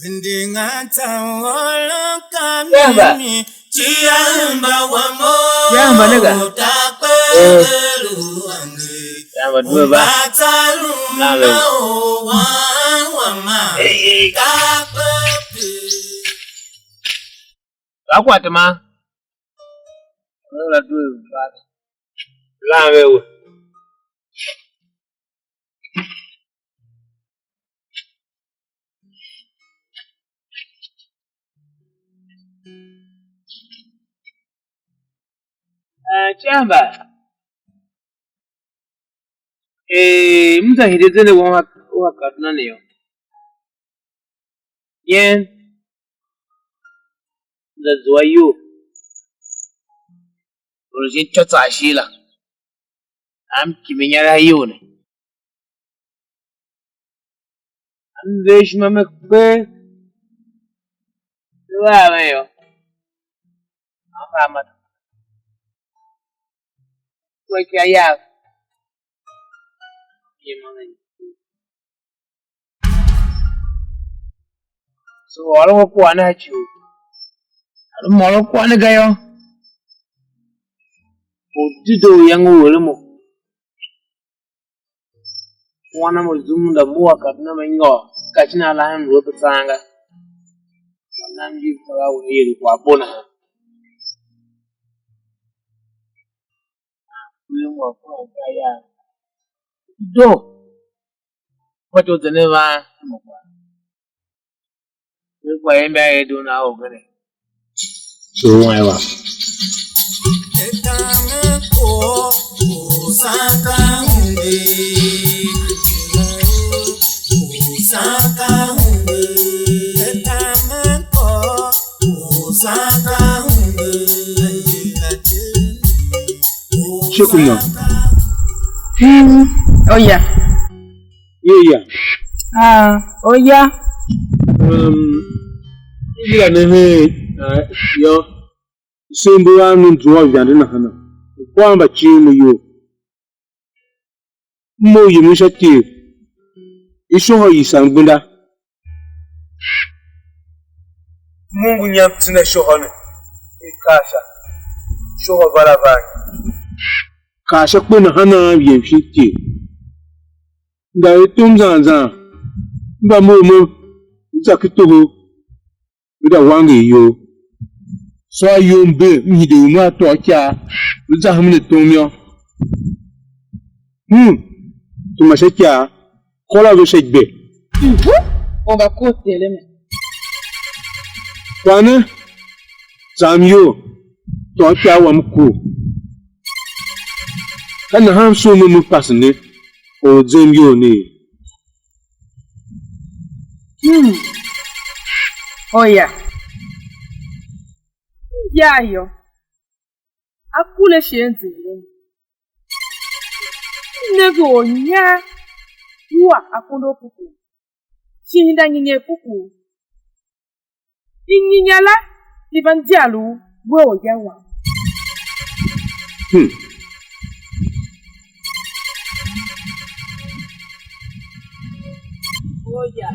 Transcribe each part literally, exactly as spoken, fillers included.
Ndi nga tsa wolo ka Yamba. Mimi, Chiamba wa mo, Yamba nigga. Takpe Eh. Lu wange. Yamba due ba. Bata lu Lalo. Na o wa wa ma. Hey, hey. Takpe. Akwati ma. Wala due ba. Lan ve we. Eh, Chamba. Eh, m za hide zende wam a, u a Kaduna ne yô. Yen, m za zua iyol. Or u shin ityô tsaa ishigh la. A m kimi inyaregh iyol ne. A m ver ishima me kper. Me va a ven yô. A m va a ma. Kua ika yav. Yem a ven. So, ôron we kwagh ne a ci u a lu môron kwagh ne ga yô, u dedoo u iyange u eren mo. Wan a mo zum, m da mough a Kaduna me nyôr, ka shin a lahen m lu a pe tsang ga. Man nam ngi ka va wen ier u kwaghbo nahan. Do. Fatyô u zenden van. Ve gba imba er doo na orgen. So wan wa. Shikuma. Hmm. Oya. Ye ya. Ah, oya. Um, yila ne hen, ah, yô, se mbu a ne zua u ivande nahana. Kwagh mba ciin mo iyol. M mough yemen sha ityegh, i shohô i sar gbenda. M ungu inyam tine shohô ne, i kaa sha shohô va la va a nyi? Kaa sha kpe nahan a yem shin ityegh. Ngav i tom zan zan, m va mough mo, m za ki toho, ve da wanger iyol. Tsô ayol mber m hide u me a tôô ikyaa, ve za hemen atom yô. Hum, tema sha ikyaa, kôr a ve sha igbe. Mbu, onga ko tere me. Kwagh ne, tsam iyol, tôô ikyaa wam ku. Ka nahan m sugh me me pase ne, or u zem iyol ne ye. Hmm. Oya. Inja yô, a kure shi a nzughul a mi. M nenge ornyar wua akondo a pupuu, shin henda nyinyar pupuu. Inyinya la i va ndyar u we orya wam. Hmm. Orya.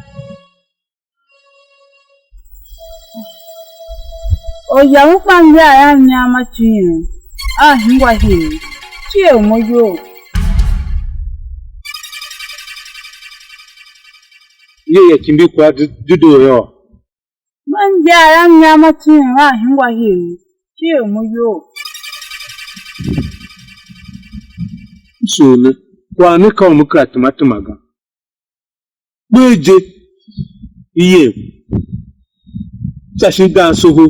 Orya u gba ndyar a mnyam a ciin, a hingwa hii, cie u mo iyol. Ye ya kimbi kwagh dedoo yô. Man injar a mnyam a tsung a hingwa hii, cier mo iyol. M sugh ne, kwagh ne ka u me kera tema tema ga. Kper je, i yem, sha shin dan soho,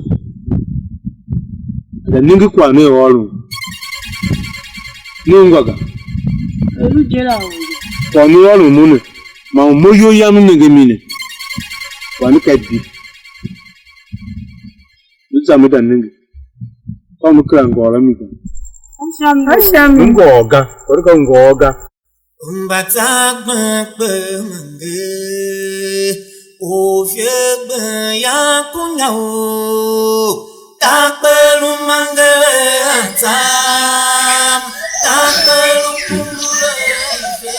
a za nenge kwagh ne ôron, ne ungwa ga. Kwagh ne ôron mo ne, man mo iyol yam m nenge mi ne, kwagh ne ka di. Lu za me za nenge. Ka u me kera ngôôr a mi ga. Ka sha mi. Me ngôôr ga. Kpa ka u ngôôr ga. Mba tsa gben kpe mange, u fie gben ya kunya u, ta kpe lu mange ve a tsam, ta kpe lu kungure ve.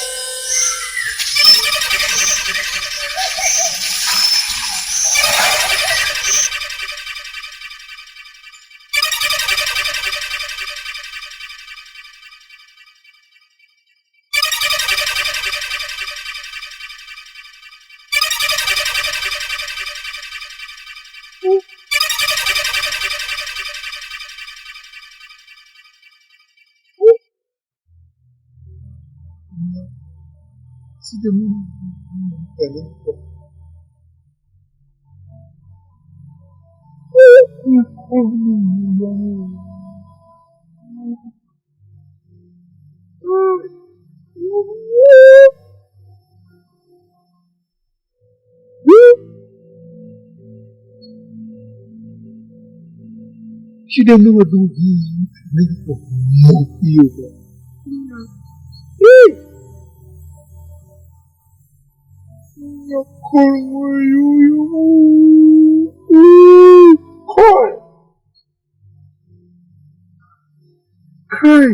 Shi dem ne wa dugh hii, ne ngi kpa mo iyol ga. Hii! Nyakolwa yu yu. Hii! Koi! Kai!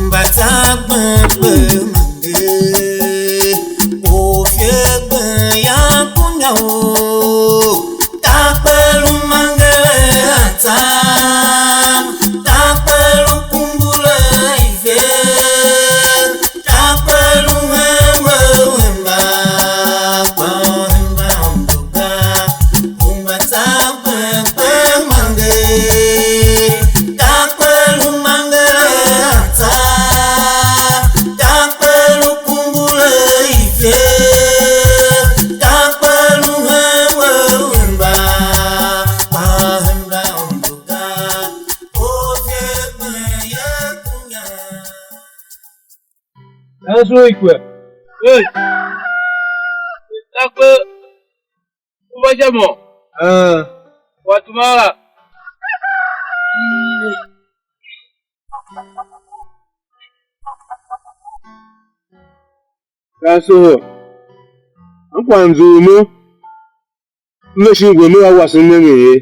Mba tsa gbem gbem nge, ofie gbem ya kunya o. Takpe lu mangere a tsa, takpe lu kumbure ifer, takpe lu hen we hemba, kpa hemba ondo ga, hemba tsa kpe kpe mange, takpe lu mangere a tsa, takpe lu kumbure ifer, takpe lu hen we hemba, kpa hemba ondo ga, ofie kpe ye kunya. Ansu ikwe. Hey! Takpe u va sha mo. Ah. Wa tuma la. Ka soho, m kwagh mzughul mo, m ve shin we, me va wase m nenge ye.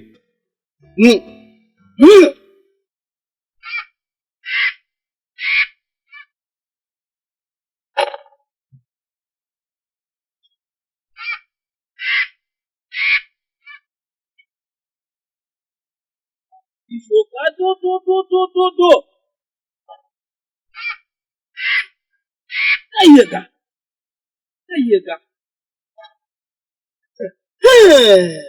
Ifoka do do do do do do. Ka ye ga. Ka ye ga. Hey!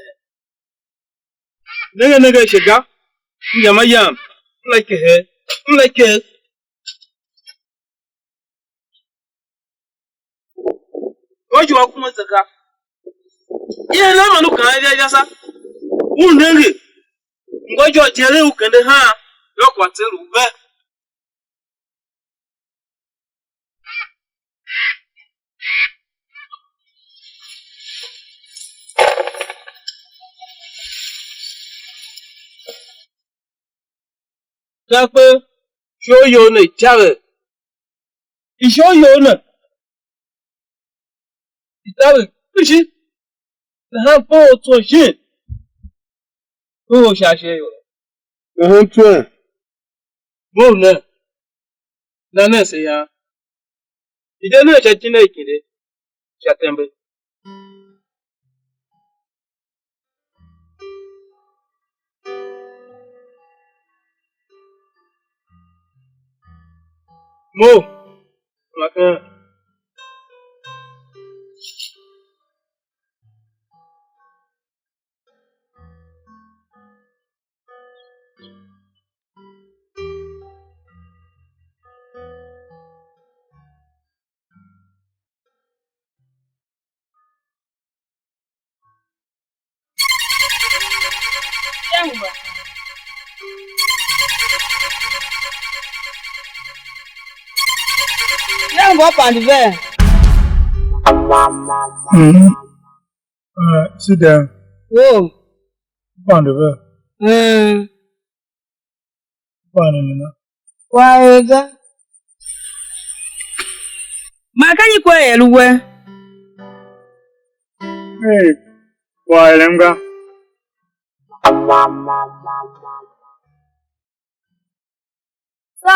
Nenge nenge ashe ga. M yam a yam. M la ikehe. M la ikehe. Ngôjoo kuma ze ga. Ye ne man u kaan ya yasa. U nenge. Ngôjoo jere u kende haan. Yô, kwagh tse lu ve. Takpe, isholiyo ne itaver. Isholiyo ne itaver kpishi. Nahan vough tsô shin, vough sha ashe a ior. Nahan tswen. Vough nen, na nen se yan. I̱ de nen sha itine i kinde, sha tembe. Mo, ma ken. Yangu mba pande vee. Mm. Uh, sit down. Oh. Pande vee. Mm. Pande nina. Kwagh er ga. Man ka nyi kwagh er u we? Hey, kwagh erem ga. Tsô,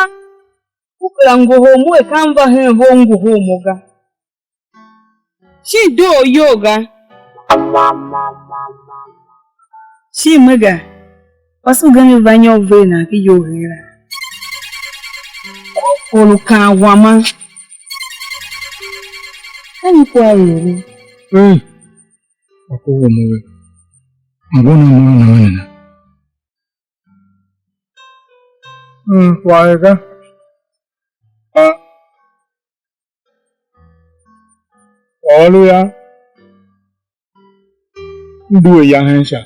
u kera ngohol mo er ka m va hen ve u ngohol mo ga. Shin doo iyol ga. Shin me ga, kwase ugen u va nyôr ver nan ken iyol her la. Or u kaan wama. Ka nyi kwagh u eren? Mm. Kwagh kohol mo ve. Ngu nan mô nan ne ne. Mm, kwagh ga. Ah. Kwagh u lu yô, m due ya hen sha.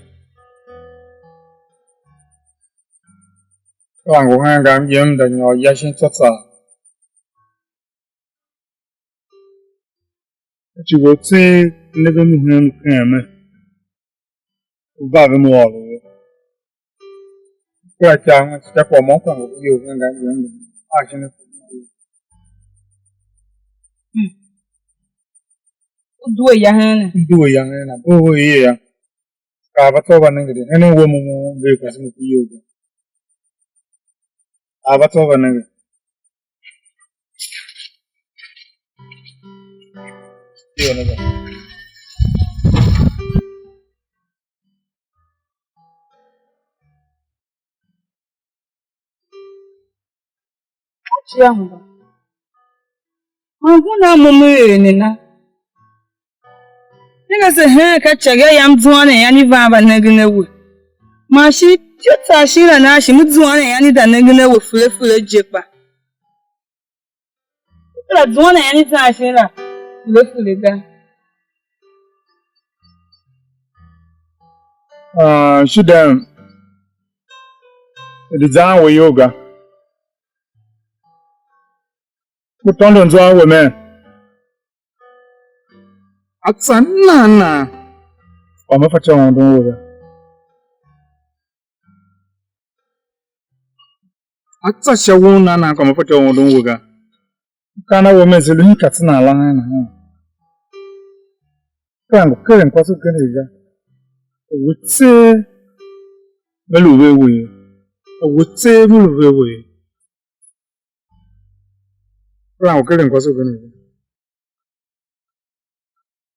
Kpa ngu hen ga, m yem, m da nyôr ya shin tsô tsaa. Ci we tseegh, ne ve m hen mkeme, u va ve m ôr u ye. Kera ikav sha kwagh môm kpa ngu ve iyol hen ga yem, a shin a. U due ya hen ne? M due ya hen a, bo ve ye ya. Ka a va tsô va nenge de, henen we mo mo ve kwase mo ku iyol ga. A va tsô va nenge. Iyol ne ga. Cia hemba. Man ngun a mo me er ne na? Nenge ase heen ka icigha yam zuan er yan i van va nengen a we. Man shi ityô tsaa shin la nan shi me zuan er yan i za nengen a we fele fele je kpa. Kera zuan er yan i zan shin la fele fele ga. Ah, shi dem, i di zan we iyol ga. Ku tôndo zwa we mer, a tsa nan nan kwagh me fatyô u undun we ga. A tsa sha won nan nan kwagh me fatyô u undun we ga. M kaa a we mer, se lu nyi katsô nan la hen nahan? Kera ngu keren kwase ugen ga. We tseegh, me lu ve we ye. We tseegh, me lu ve we ye. Kera ngu keren kwase ugen ga.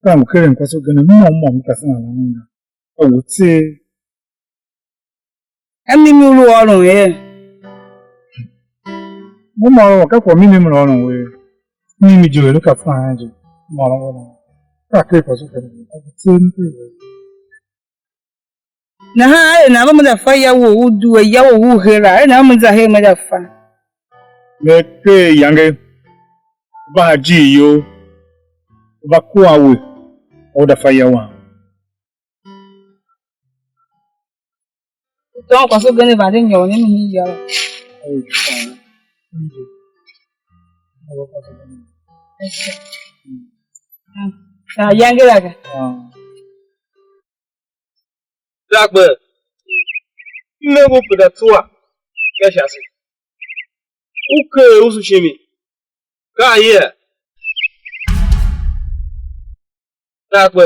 Kera ngu keren kwase ugen, môm môm, m kasen a la ungwa. Kpa ngu tseegh. Ka mimi u lu ôron er? Mo m ôron, ka kwagh mimi m lu ôron we. Mimi je, lu ka faan je. M ôron we. Ka ker kwase ugen, ka ngu tseegh, m ker we. Nahan a er nan ve me za fa ya wou u due, ya wou u heera, a er nan ve me za her me za fa? Me ker iyange, va ha ijiir you, va kua we, u da fa ya wam. U tôôn kwase ugen vande nyôr ne, mi ya la. Sa yange la ga. Tarkpe, m nenge u penda tsua sha shase. U ker usu shimi, ka aie? Tarkpe,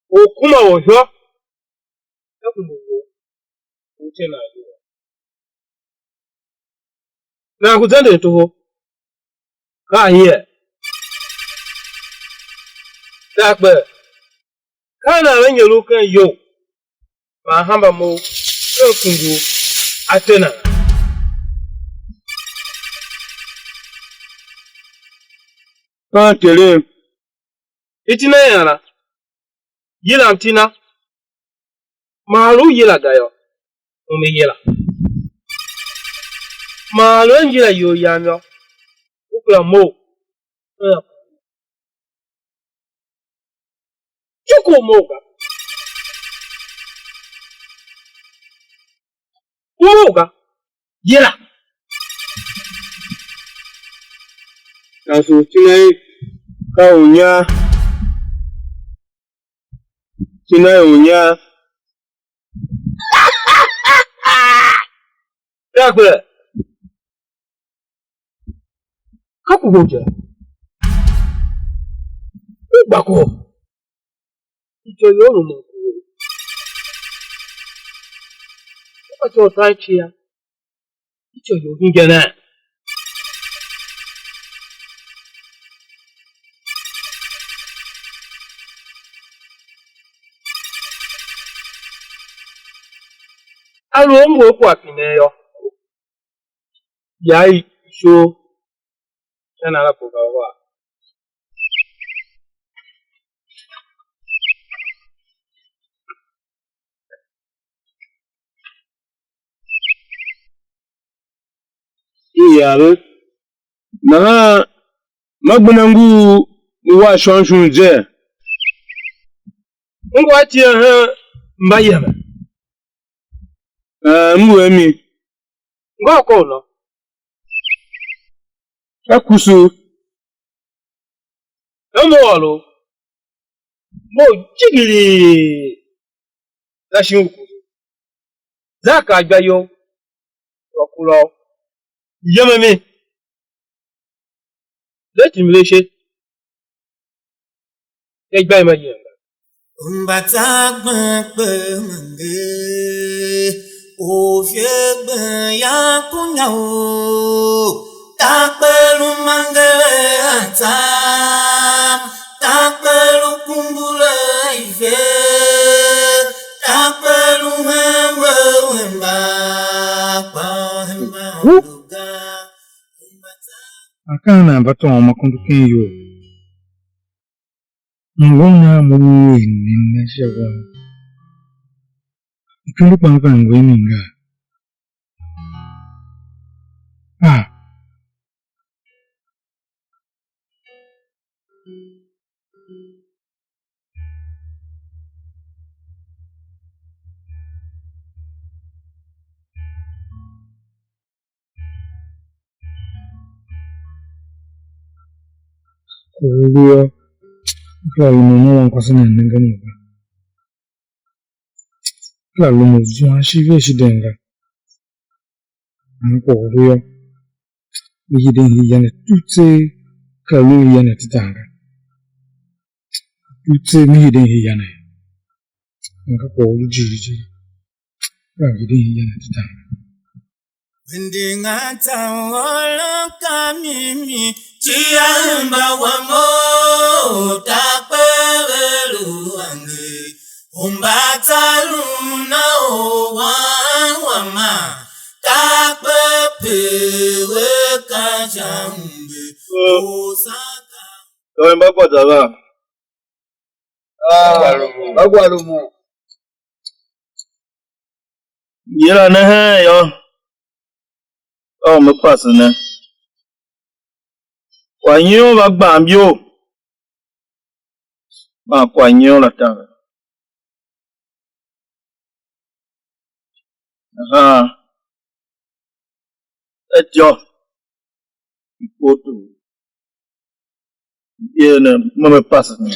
or kuma or ihô, ka kumbe wou u te nan iyol. Nan ngu zenden toho, ka aie? Tarkpe, ka nan ve nyer u ken iyou, man hamba mo ken kungu a te nan. Ka Terem, iti na ian la, yilam iti na, man lu u yila ga yô, u me yila. Man lu a yila iyol yam yô, u kera mough. Cuku u mough ga. U mough ga. Yila. Kasu iti na i ka u nya. Iti na i u nya. Tarkpe, ka ku mo je. U gba kwagh. Ityô you lu mo ku. U fatyô u tan cia. Ityô you hingen a? A lu u m ngu a kwagh pinen yô, ya i shoo sha na la kpo ga uhar. Yave. Nahan ma gbenda ngur u war shon shon je. M ngu a cie hen mbayemen. Ee, m ngu a mi. Ngôôr kom nô? Ka kusu. Ka mo ôr u, mo u jighilii, za shin u kusu. Za kaa ikpa you, wa kura u. Yem a mi. De timbir ashe sha igbayima yen ga. Mbatsa gben kpe mange, ofie gben ya kunya o, takpe lu mange a tsa, takpe lu kumbure ife, takpe lu hen we wemba, kpa hemba lu ga. Akaa nan va tôôn ma kondo ken iyol. Ngom nan mo ngu er nem ne sha won. Ikondo kpaa ka ngu a mi ga. Ah. Kwagh u ve yô, m kera lumun a wankwase nan nenge mo ga. Kera lumun zuan ishigh vea shi den ga. Man kwagh u ve yô, me hiden hen ya ne tugh tseegh, kera lu hen ya ne tetan ga. Tugh tseegh me hiden hen ya ne. Man ka kwagh u lu jighjigh, kera hiden hen ya ne tetan ga. Ndingan tsa u ôron ka mimi, cia hemba wam u takpe ve lu ange, u mba tsa lun a u wan wama, takpe pe ve ka sha umbe, u sa ka. Yô, hemba gba za va. Ah, va gwa lumun. Yila ne hen yô, ka u me pase ne. Kwaghnyol va gbam iyol, man kwaghnyol la taver. Nahan, fatyô, i kpoghol tor, i er ne, mo me pase ne,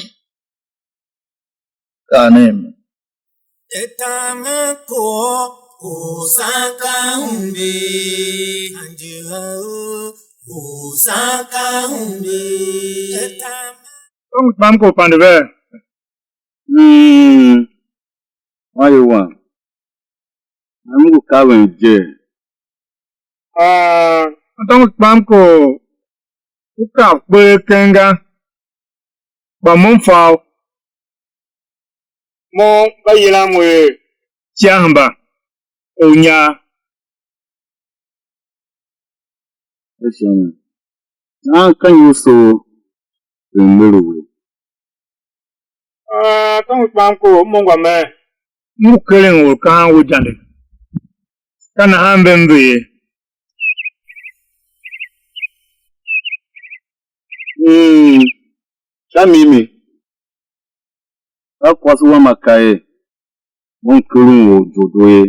kaa nen mo. Etam ko, u sa ka umbi, andi ha u, u sa ka umbi. Etam. Tom kpam ko pande vee. Mm. Maye wam. M ngu kaven je. Ah, atom kpam ko u kav kpee keng ga, kpa mo m fa u. Mo mba yilan mo er Icighanhemba u inyar. Nahan ka nyi u soo er m er u we? Ah, ka ngu kpam ko, m ungwa mer. M ngu keren or kahan we ijande. Ka nahan ve m ve ye. Mm, sha mimi, ka kwase wam a ka er, mo m keren or u idodo ye.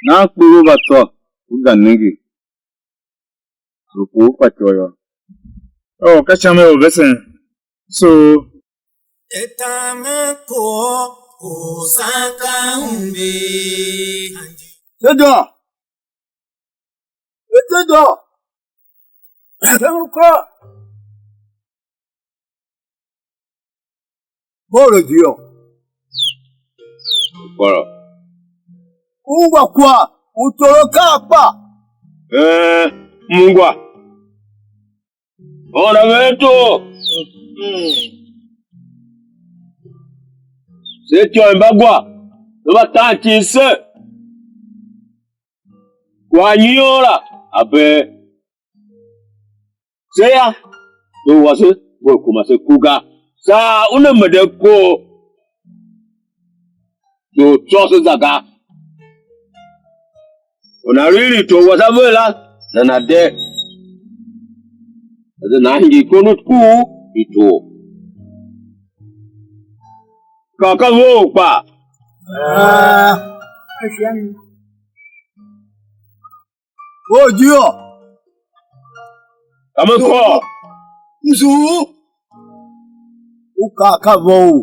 Nahan kpiligh u va tsô, u za nenge, lu ku u fatyô yô. Oh, ka sha mi u vesen. So, etam ko, u sa ka umbi. Dedoo. Dedoo. Dedoo. Boro di yô. Boro. Ungwa kwagh u toro ka akpa. Ee, m ungwa. Ora ve to. Se ityô i mba gwa, ve mba tan icin se. Kwagh nyion la a bee. Se ya, ve wase, ve kuma se ku ga. Saa una mede koo, doo tsô se za ga. U nana lu i righto u wase a ve la, nana de. A ze nan hingir ikondo ku i tor. Ka ka vough kpa. Orjir. Ka me kôr. Msugh. U kaa ka vough.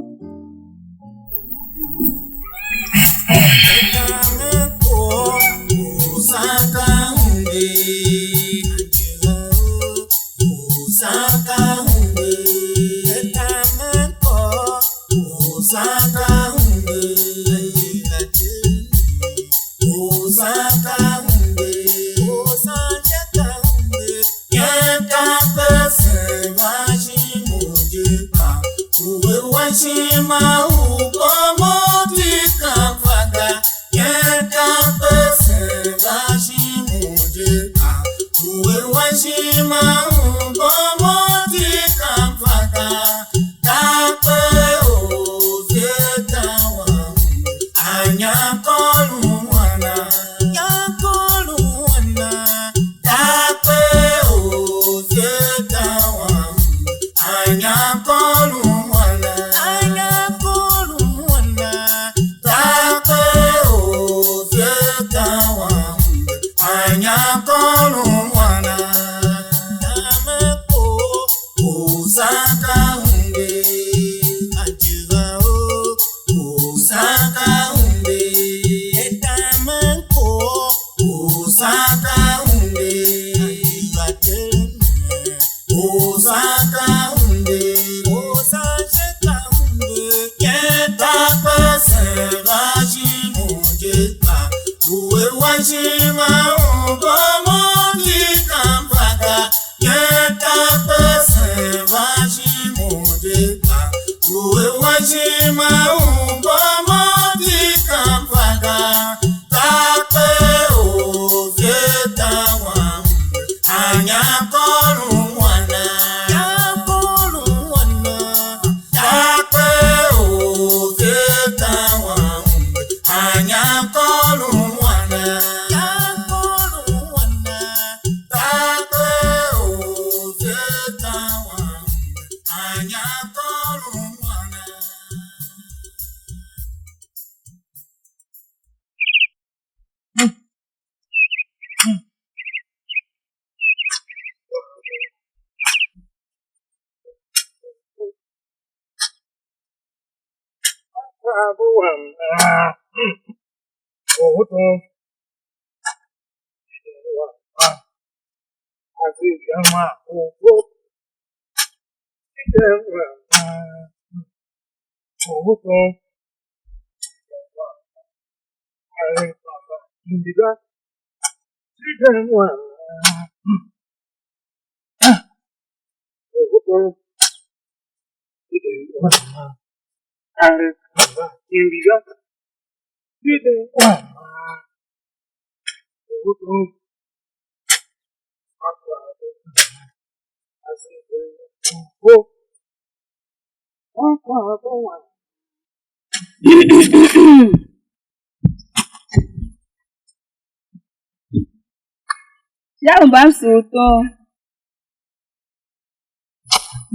Ya u mba m sugh tom.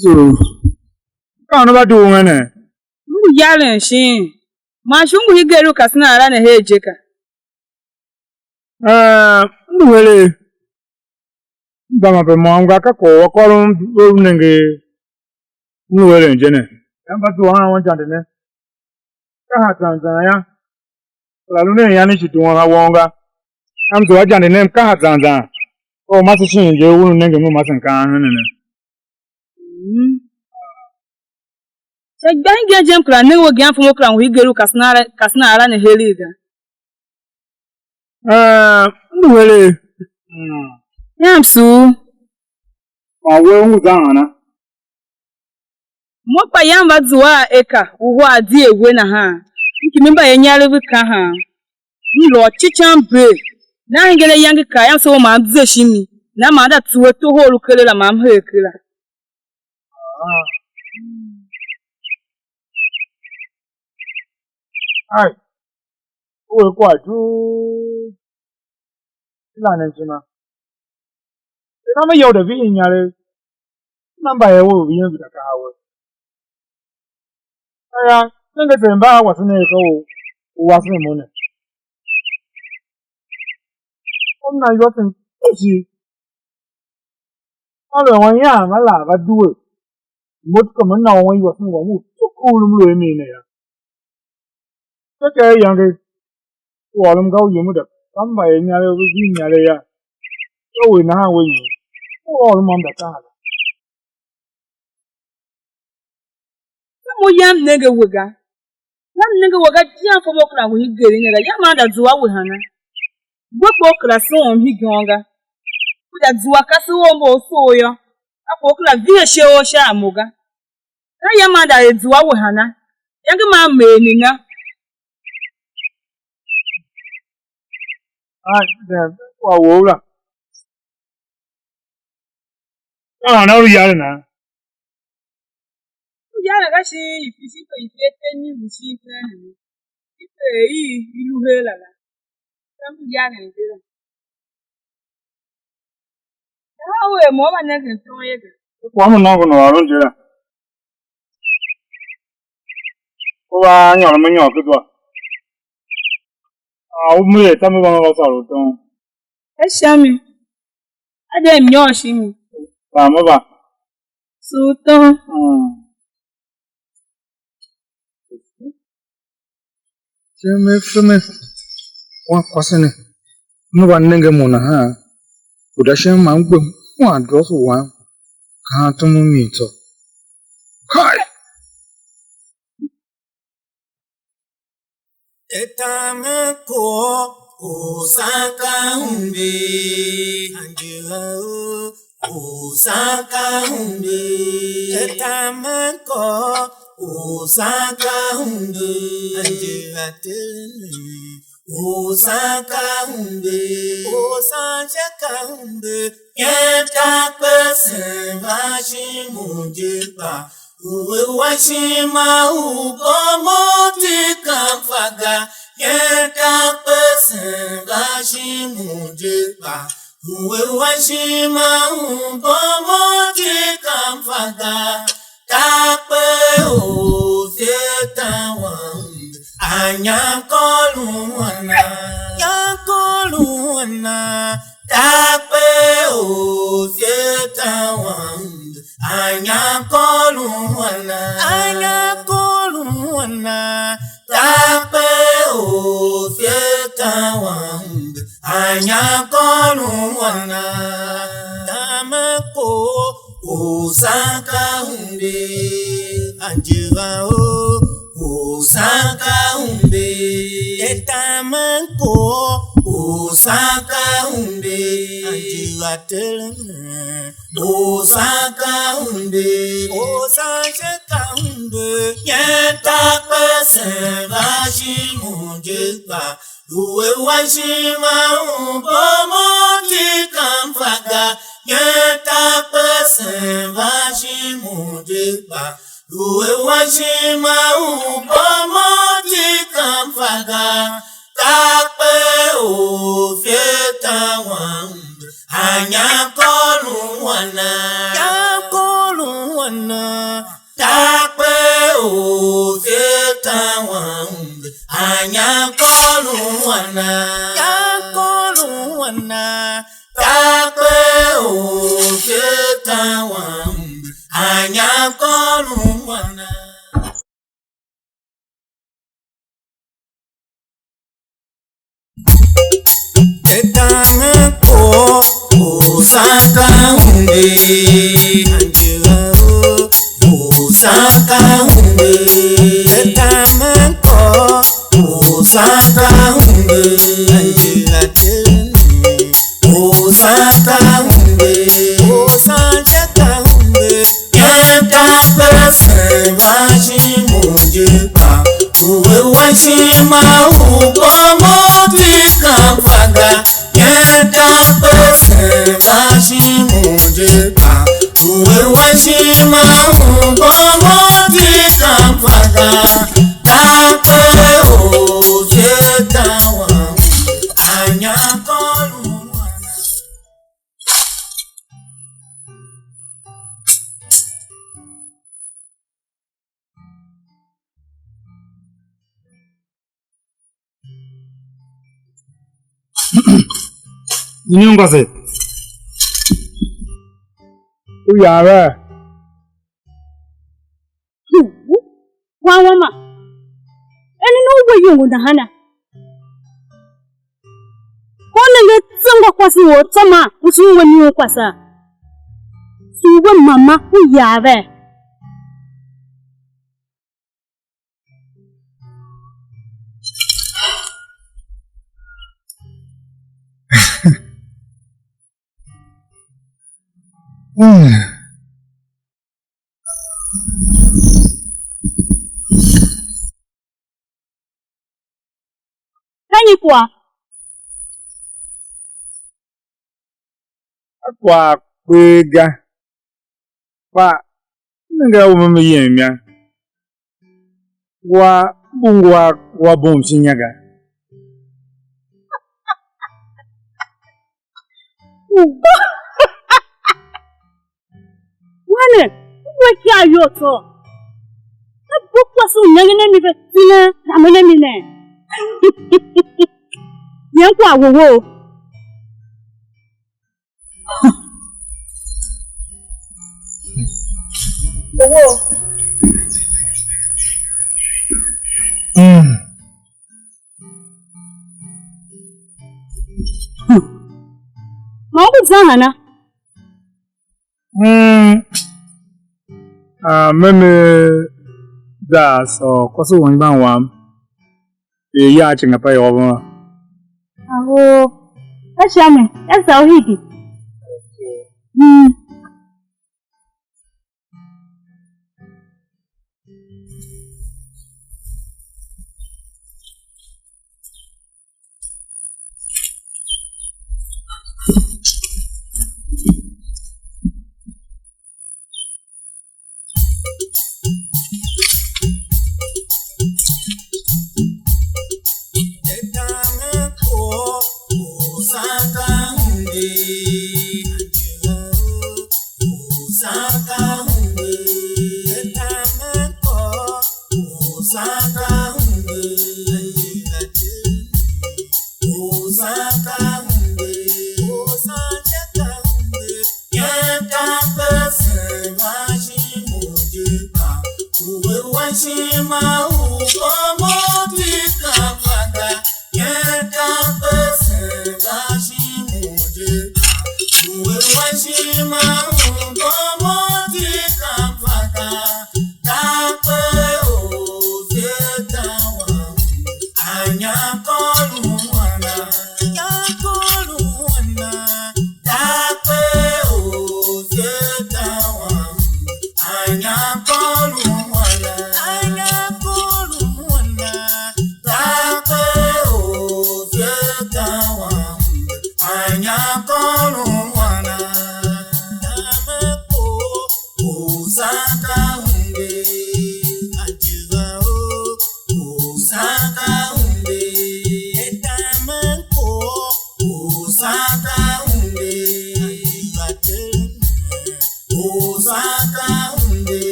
So, ka una va dugh ene? M ngu yaren shin? Man shi u ngu hegen u kasen a la ne her je ka? Ee, m ngu heregh. M gba ma pe môm ga, ka kwagh u akôrom ve u nenge, m lu eren je ne. Ka mba zua a wanjande ne. Ka ha zan zan yô, kera lu nen ian i shi dughun awon ga. Ka m zua jande nem ka ha zan zan. Ka u ma se shin je u lu nenge m lu masen kaan hen ne. Mm. Sha igbar hingen je m kera nenge we, gen fum u kera ngu hegen u kasen a la, kasen a la ne heregh ga. Ee, m ngu heregh. Mm. Yam sugh. Man we u ngu za ana? Mo kpa yam va zua a eka uhar di er we nahan. M kimi mba inyaregh ve kahan. M lôô cicam bee. Nan hingen ayange kaa yam, se u ma m ze shimi. Nan ma m da tsuwe toho u lu keren la, ma m hee kera. Ai, u er kwagh duu. i lanen ishima. Ka me yô, u da vihi inyaregh, na mba er we u vihin vita kaha we. Aya, nenge se mba a wasen er ka u, u wasen mo ne. Ka m na iwasen kpishi. Aluer wanyiam a lar va due, mo ka me na u wan iwasen wam u tsukur u lu a mi ne yô. Ka ken iyange u ôron ga u yem u da, ka mba er inyaregh, ve vihi inyaregh yô, ka we nahan we nyi? U ôron ma m da taha ga. Ka mo yam nenge we ga. Yam nenge we ga, ijian fo mo kera we hegen ne ga. Yam a da zua we hana? We kpa u kera soom hegen ga. U da zua kasev u mbo u soo yô, a kpa u kera vihe ishe u sha a mo ga. Ka yam a da er zua we hana? Yange maa m er ne ga. Ai, kwagh wou la. Ka hana u lu yaren a? U yaren ka shin ifi shin pe ifi ete nyi u shin ken hene? I pe i i lu her la la. Ka u yaren je la. Nahan u er mo u va nengen tom ye ga. Kwagh mo nôngo nôngo ôron je la. U va nyôr me nyôr ken zwa. A u me er tam u van va sôr u tom. Ka sha mi. A de mnyôr shin mi. Baa me va. Sultan. Mm. Shin me fe me wan kwase ne, me va nenge mo nahan, guda shin ma m gbe wan drough wam, kaan tom u mi tsô. Kai! Etam a kôr u san ka umbe, anjira o, u san ka umbe. Etam a kôr u san ka umbe, anjira teren, u san ka umbe, u san sha ka umbe. Ken takpe sen va shin mo je kpa u we wa ishima u bom u ti kamfa ga, ken takpe sen va shin mo je kpa u we wa ishima u bom u ti kamfa ga. Takpe u Satan wam, a nyam kôron a na, nyam kôron a na. Takpe u Satan wam, a nyam kôron a na, a nyam kôron a na. Takpe u Satan wam, a nyam kôron a na. Tam a kôr u san ka umbe, anjira o, u san ka umbe. Etam a kôr u san ka umbe, anjira teren, u san ka umbe, u san sha ka umbe. Ken takpe sen va shin mo je kpa u we wa ishima u bom u ti kamfa ga, ken takpe sen va shin mo je kpa u we wa ishima u bom u ti kamfa ga. Takpe u Satan wam, a nyam kôron a na, nyam kôron a na. Takpe u Satan wam, a nyam kôron a na, nyam kôron a na. Takpe u Satan wam, a nyam kôron a na. Etan ko u san ka umbe, anjira o, u san ka umbe. Etan ko u san ka umbe, anjira teren, u san ka umbe, u san sha ka umbe. Ken takpe sen va shin mo je kpa u we wa ishima u bom u ti kamfa ga. Ken takpe sen va shin mo je kpa u we wa ishima u bom u ti kamfa ga. Takpe u Satan wam, a nyam kôron a na. Iniongo ase, u yar vee? Wan wama, er ne u we iyongo nahana? Ka u nenge tsungwa kwase u or tsô maa u sughun we mihunkwase a? Sughun we mama u yar vee? Ka nyi kwagh? A kwagh kpee ga, kpa m nenge a u me me yem inya. Wa mbu ngua wa bom shin inya ga. Wane, u we ikyav you tsô. Ka bu kwase u nengen a mi ve tsinen ramen a mi ne. Yem kwagh wowo. Wowo. Mm. Ma u ngu zan hana? Mm. Ah, me me za sôr kwase u anmgbian wam, er ya a cinga pa yôôvon la. Aho, ka sha mi, ka za u hide. Mm.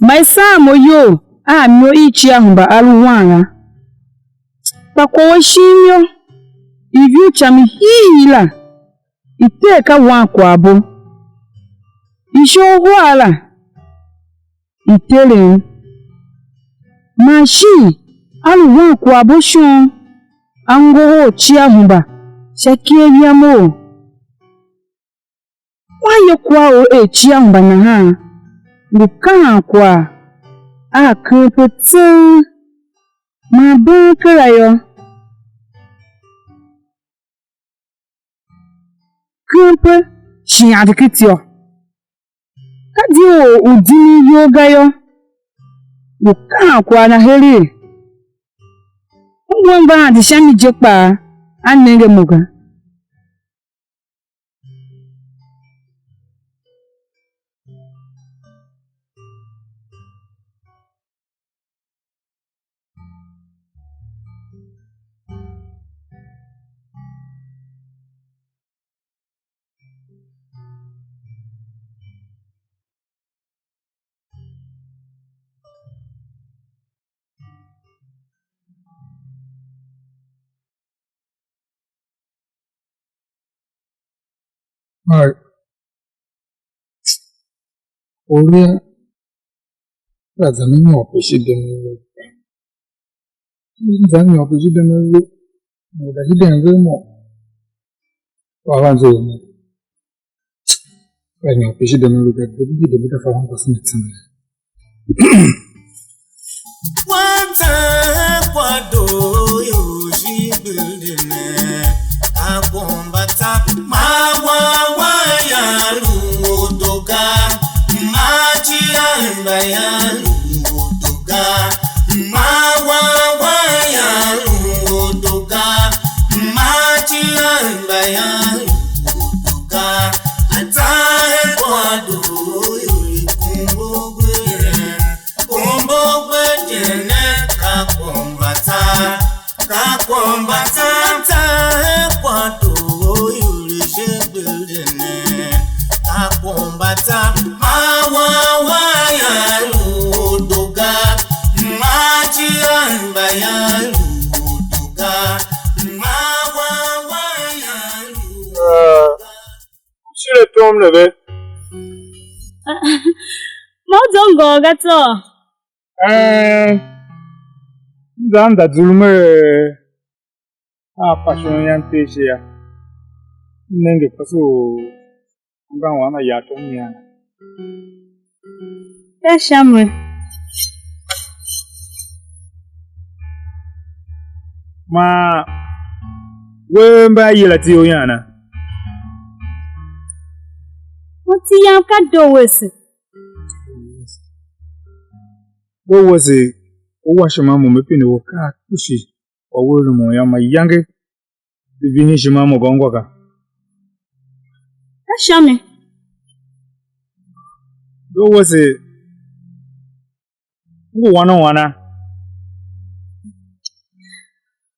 Ma i saan mo iyol a mo i cia hemba a lu wan la, kpa kwagh u shin yô, iv u ca mi hii la, i tee ka wan kwaghbo, isholibo uhar la, i terem. Man shin a lu wan kwaghbo shon a ngohol cia hemba sha ikev yam ou? Wan ye kwagh u er cia hemba nahan, ngu kahan kwagh a kempe tseng, man been kera yô, kempe shi ande ki ityô. Ka di or u dimin iyol ga yô, ngu kahan kwagh na heregh. Ungwan va ande sha mi je kpaa, a nenge mo ga. Ai, or ya la zan nyôr pe shi dem a lu ga. Zan nyôr pe shi dem a lu, mo da shi dem ve mo. Wa van zo mo. La nyôr pe shi dem a lu ga, de bi de bi da fa han kwase ne tsam. Kwanta kwa do yo jibirine, akombata mawawa ya lu odoga, maji amba ya lu odoga, mawawa ya lu odoga, maji amba ya lu odoga, ata kwa do yo kumbo gbe. Kombo gbe jene ka kombata, ka kombata ta kwa to yule je gbe jene, ka kombata ma wa wa ya lu doga, ma ji amba ya lu doga, ma wa wa ya lu doga. Shire tom ne ve. Mo zo ngôôr ga tsô. Een, m za m za zulum er a pa shon yam ter ishe yô, m nenge kwase u anmgbian wam a yar tom nyian. Ka sha mi. Man we mba yila iti you ian a? Iti yam ka Dowese. Dowese, u wa ishima mo, me pine we akaa kpishi, kwagh wou u lumun yô, mayange de vihin ishima mo gôngwa ga. Ka sha mi. Dowese, u ngu wan u ana?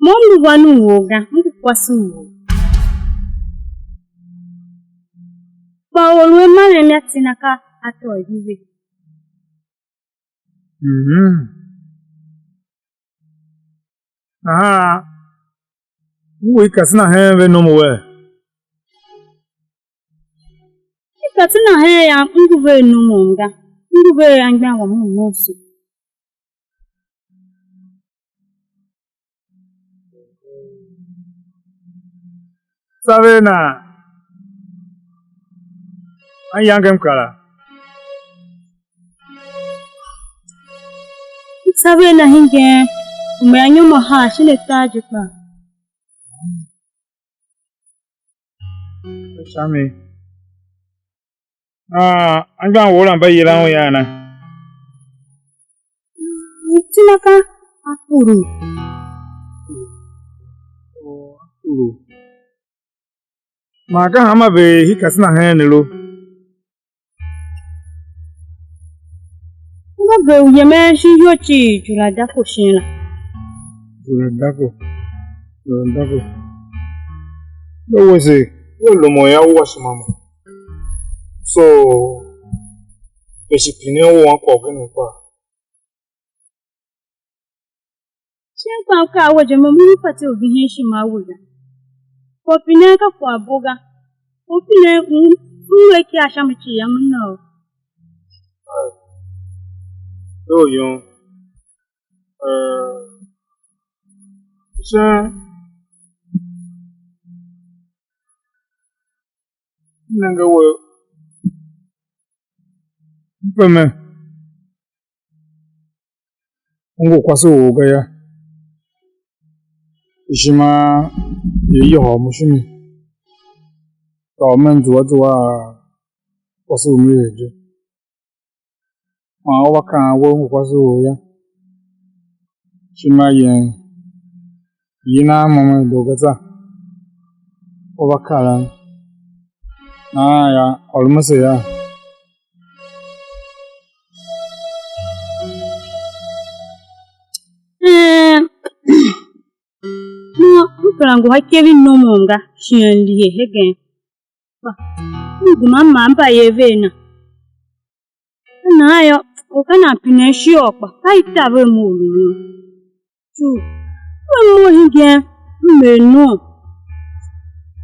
Mo m ngu wan u or ga, m ngu kwase u or. Kpa or u a marem yô, iti na ka Atôivive. Mhm. Nahan u ngu i Katsina hen ve nom u wee? I Katsina hen yam, m ngu ve a nomom ga, m ngu ve a anmgbian wam u nomso. Tsa ve a nan, a yange m kera. M tsa ve a na hingen, u me anyom ahar shin atar je kpaa. Sha mi. Ah, anmgbian wou la mba yilan un ian a? Iti na ka Akpuru. Akpuru. Man ka hanma ve hii Katsina heen ne lu? Mba ve u yemen shin iyol cii Juladako shin la. Juladako, Juladako. Dowese, we lumun yô, u wa ishima mo. So, ve shi pinen u wan kwagh ugen kpaa. Shin kpa m kaa a we je, mo m ngu fatyô u vihin ishima a we ga. Kwagh u pinen ka kwaghbo ga. Kwagh u pinen u m lu a ikaa sha mi cii yô, m na u. Doo yum. Eh, shin m nenge we, m peme, u ngu kwase u or ga yô, ishima i yohol mo shimi, tôô me m zua zua a kwase u me er je. Man u va kaan we, u ngu kwase u or yô, ishima yen, yina a mo me doo ga za, u va karen, nahan yô, ôr mese yô. Een, mo m kera ngu sha ikev i nomom ga, shighe m lihe hegen. Kpa m gema m mar mbayev a na. Ka nahan yô, or ka nan pinen ishiôr kpa ka i taver mo u lu un. Tsô, m mough hingen, m er nom.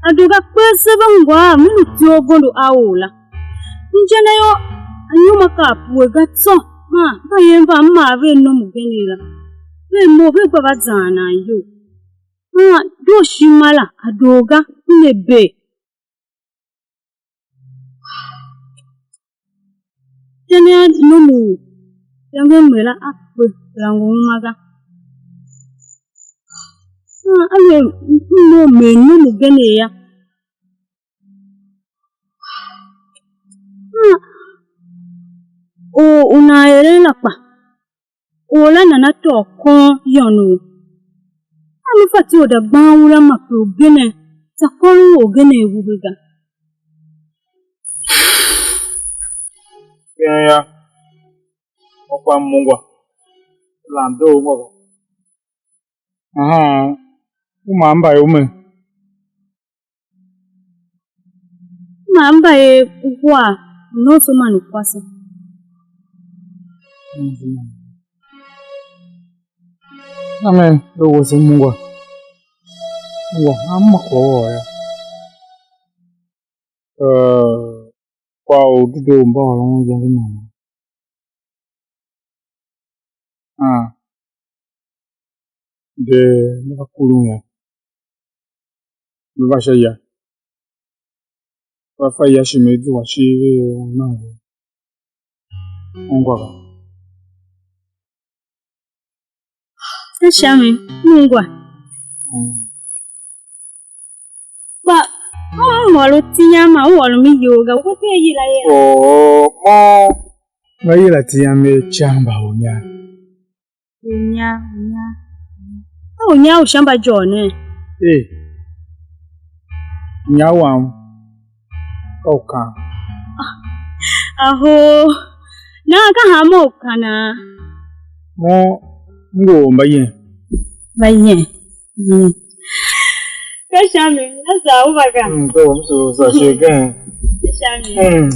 A due ga kper se ve ngôôr, m lu ityough gondo a or la. Inja na yô, anyom a kar pue ga tsô, maa mbayev mba m maa ve a nom ugen la, ve mough, ve gba va zaan nan iyol. Maa dooshima la a doo ga, m ne bee. Sha ne a nom u iyange i me la a kpe, kera ngu uma ga. Aa, aluer m, m mough mer nom ugen yô, aa, or u nan eren la kpa, or la nana tôô kôôn yônov. A me fatyô u da gban ura ma pe ugen, za kôron orgen wuhe ga. Ken yô, mo kpa m ungwa, lan doo ungwa ga. Ahan, u ma m mba i ume. Ma mba er uhar u nomso man u kwase. Amen. Lo wese m ungwa. Ungwa, a m ma kwagh u ôr yô. Eh, kwagh u dedoo u mba ôron iyange nana? Aa, de me va kurun yô, me va sha ya, va fa ya shi me zua ishigh ve u nan ve ungwa ga. Ka sha mi, m ungwa. Mm. Kpa u ôr u tiam ma u ôr mi iyol ga, we ke yila ye? Oo, mo. Va yila tiam er Camba u nya. U nya, u nya. Ka u nya u sha mbajôô ne? Ee. Nya wam ka u kan. Ahoo. Nan ka hanma u kana? Mo m ngu or mbayen. Mbayen. Mm. Ka sha mi, a za u va ga. Mm, ka wam so sa shi gen. Ka sha mi. Mm.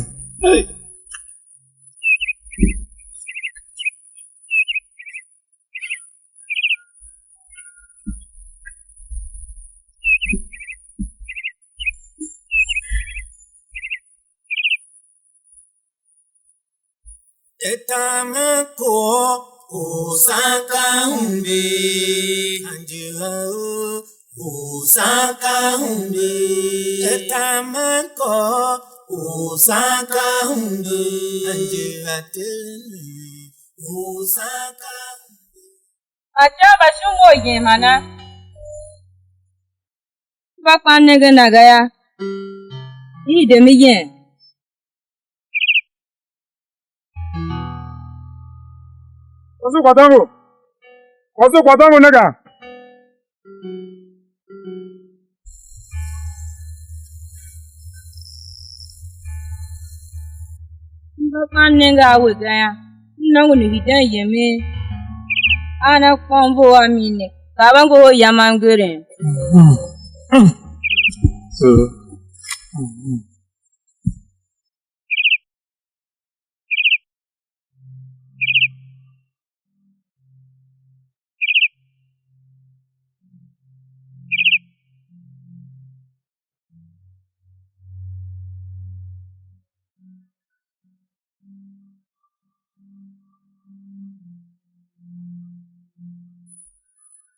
Etam a kwagh u san ka umbe, anjir a u u san ka umbe. Etam a kwagh u san ka umbe, anjir a teren u san ka umbe. Atyô mba shi u mough ijen hana? Mba kpa m nenge na ga yô, i de mi yen. Kwase kwa dango. Kwase kwa dango ne ga. Mba kpa m nenge a we ga yô, m nôngo ne hiden yemen. A na kpôm vough a mi ne, kar va ngohol yam angerem. So,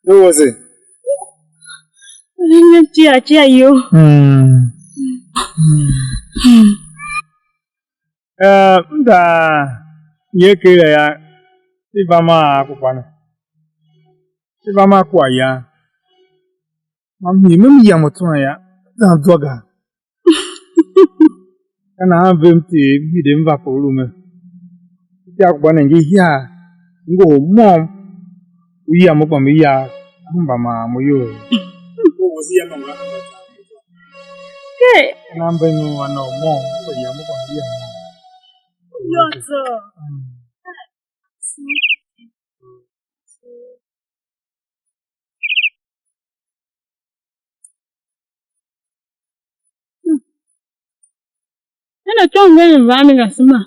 Lu wase? Cia cia yo. Mm. Mm. Eh, m za ye ker la ya, i va ma a ku kpa ne. I va ma a ku a ya. Ma mhii me m yam u tswen ya, zan zwa ga. Ka nahan ve m tee m hide m va pe u lu me. Sha ku gba nenge ihiar, m ngohol môm, u yam u gba me yar, m mba maan mo iyol. Hey! Ka nan ve m a na u môm, u gba yam u gba me yar. Yô, tsô. Mm. Ena chong ngeen van mi nga suma.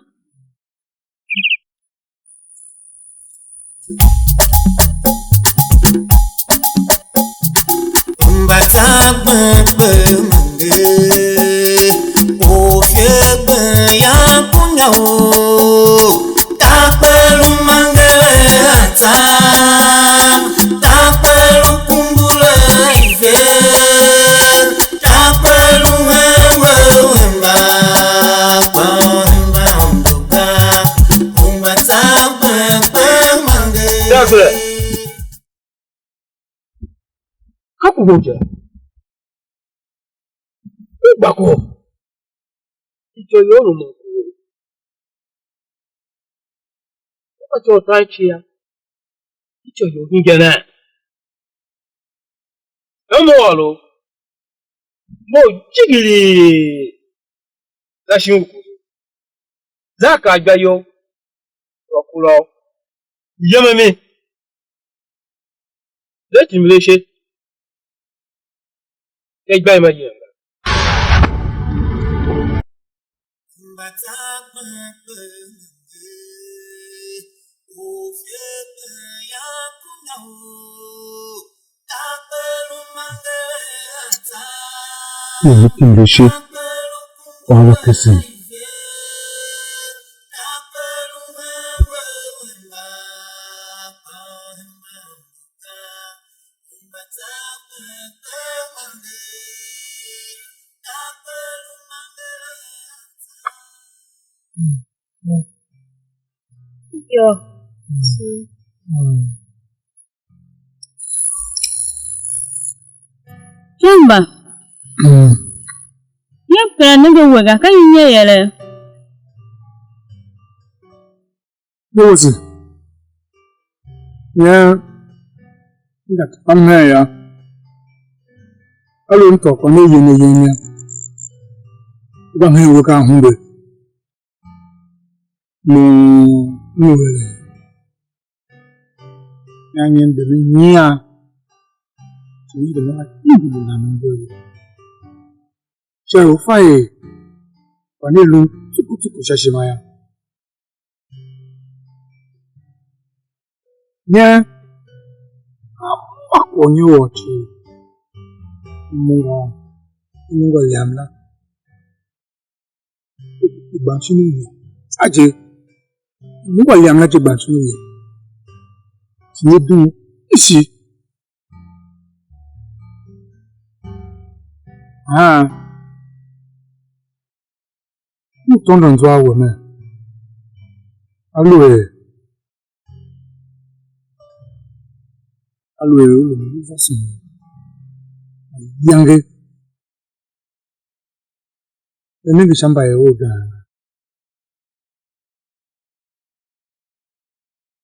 Mba za gbem gbem. Orfegben ya kunya o, takpe lu mangere ata, takpe lu kumbure ife, takpe lu hen we wemba, kpa hemba ondo ga, ungwa tsa kpe kpe mange. Ka kubo je. U gba kwagh, ityô you lu mo kuwe. U fatyô u tar cia, ityô you hingen a? Mo ôr u, mo u jighilii, za shin u kuzu. Za kaa igbayol, kwagh kura u. Yem a mi, de timbir ashe, sha igbayol ma yem ga. Ior i tindi ishe, kwagh va kesen. Yô. Jamba, ye m kera nenge we ga, ka nyi ye yere? Mose, nyen m za tôô mhen yô, aluer m tôô kwagh ne ayen ayen yô, m gba hen we ka ahumbe. Mo m lu eren, ian nyen de ve nyian, shi nyi de ve la kpiligh u nan mbe ve. Sha u fa er kwagh ne lu tsuku tsuku sha ishima yô. Nyen a ma kwagh u nyoghol cii, m ungwa, m ungwa yam la, i gban shin u ya. A je, m ungwa yam la je gban shin u ya. Shi ne dugh ishi. Aa, u tôndo zwa a we mer, aluer, aluer u lu u vôson mayange, ne nenge sha mbayev ou gaan?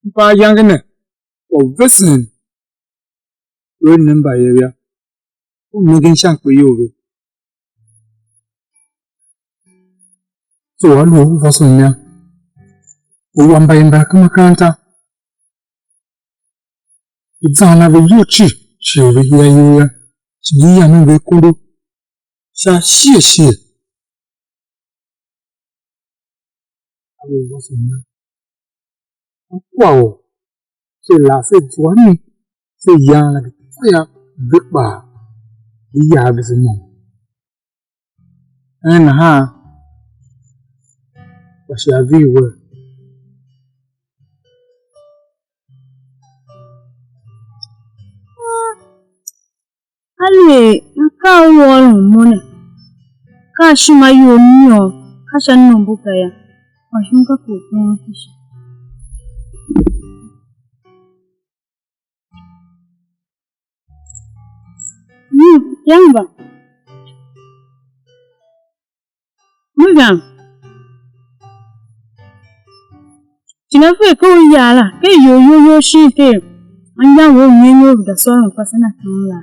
Mba ayange ne, kwagh u vesen u a ne mbayev yô, u nengen sha mkpeyol ve. So aluer u vôson yô, u wa mbayev mbala ken makaranta, u zan a ve iyol cii, shi u ve hia iyol yô, shi ngi yamen ve akondo sha shighe shighe. A ve vôso nan, a kwagh u se lar se zua mi, se yan la, ve fa yô, ve kpaa ve yar vese môm. Hen nahan kpa shi a vihi wer. Aluer akaa a u ôron mo ne, ka a ishima you mimi yô, ka sha nombo ga yô, kpa shon ka kwagh u kpen kpishi. Mm, yamba. Mighan, shi na fe ken u yar la, ken iyol you you shin ker anmgbian wou u nyenyou u da sôron kwase na tom la.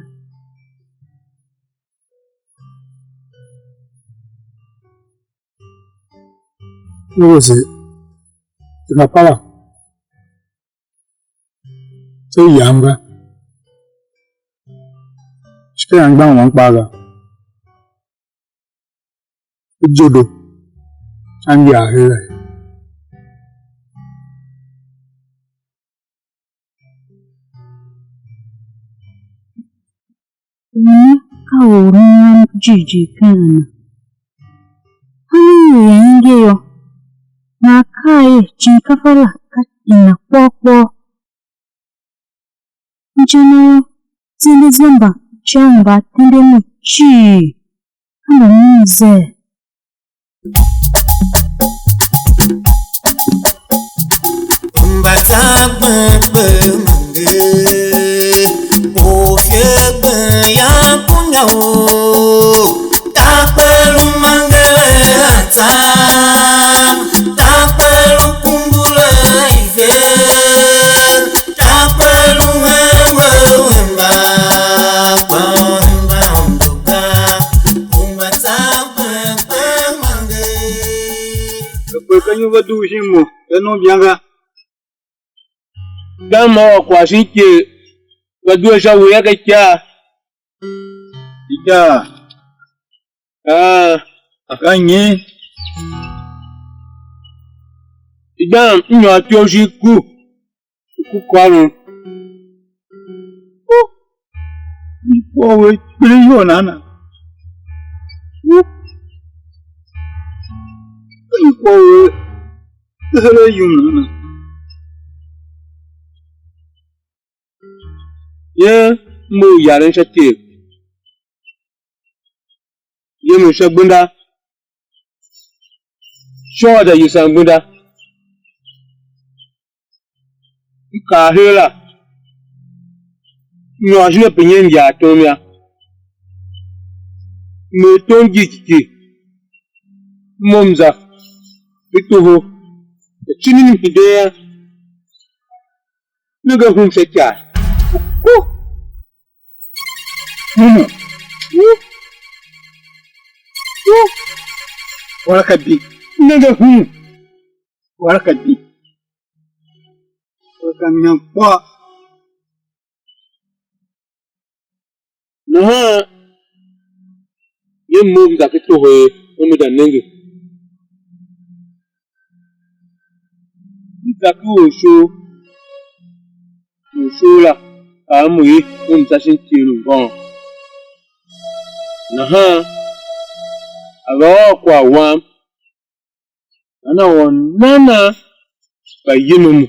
Mose, tera para, se yam ga, shi ka anmgbian wam kpaa ga. Ijodo sha ngi a her a ye. Nyi ka or u nan jighjigh ken a na. Hanma nyer ya inge yô, man a kaa er shinkafa la ka ina kpôr kpôr. Inja na yô, zende zamba sha u mbaatende mou cii, ka mba mimi zee. Mba tsa gbe gbe mange, ofie gbe ya kunya o. Takpelu mangere ata, takpelu kumbule ife, takpelu hewe wemba, kwa wemba ondoka, umba takpekpe mange. Kpa ka nyi va dugh shin mo, ka nom iyange? Ka ma ôr kwagh shin ikyev, va due sha we yô, ka ikyaa. Ikyaa? Aa. Ka nyi? Igban m nyôr ityough shin ku, u ku kôron. U, m kwagh u a kpiligh iyol nana? U, m kwagh u a heregh yum nana? Yen m mough yaren sha ikev, yemen sha gbenda, sha u za isan gbenda. M kaa her la, m nyôr shin ape nyen injar tom yô, m er tom jighjigh, m mough m za, m toho, m cinin m hide yô, nenge hum sha icar. Ku! Humu! Wu! Wu! Wara ka bi. Nenge humu! Wara ka bi. Wara ka nyam kpôô. Nahan ye mough m za ken toho er, m za nenge. M za ken orshou, orshou la kaa a mo er, m za shin tyen u ngôôn. Nahan a va ôr kwagh wam, nana ôr nana mba yem a mo.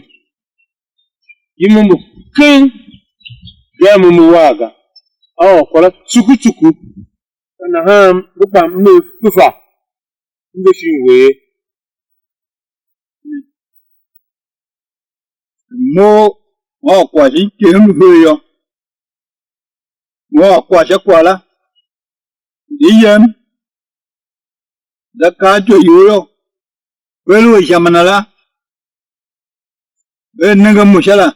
Yem a mo keng, gem a mo war ga. A ôr kwagh la tsuku tsuku. Ka nahan m gba m lu fefa, m de shin we ye. Mo, mo ôr kwagh shin ikyegh m lu her yô, mo ôr kwagh sha kwagh la, ndi yem, za kaa ityô you yô, ve lu a sha mana la, ve nenge mo sha la,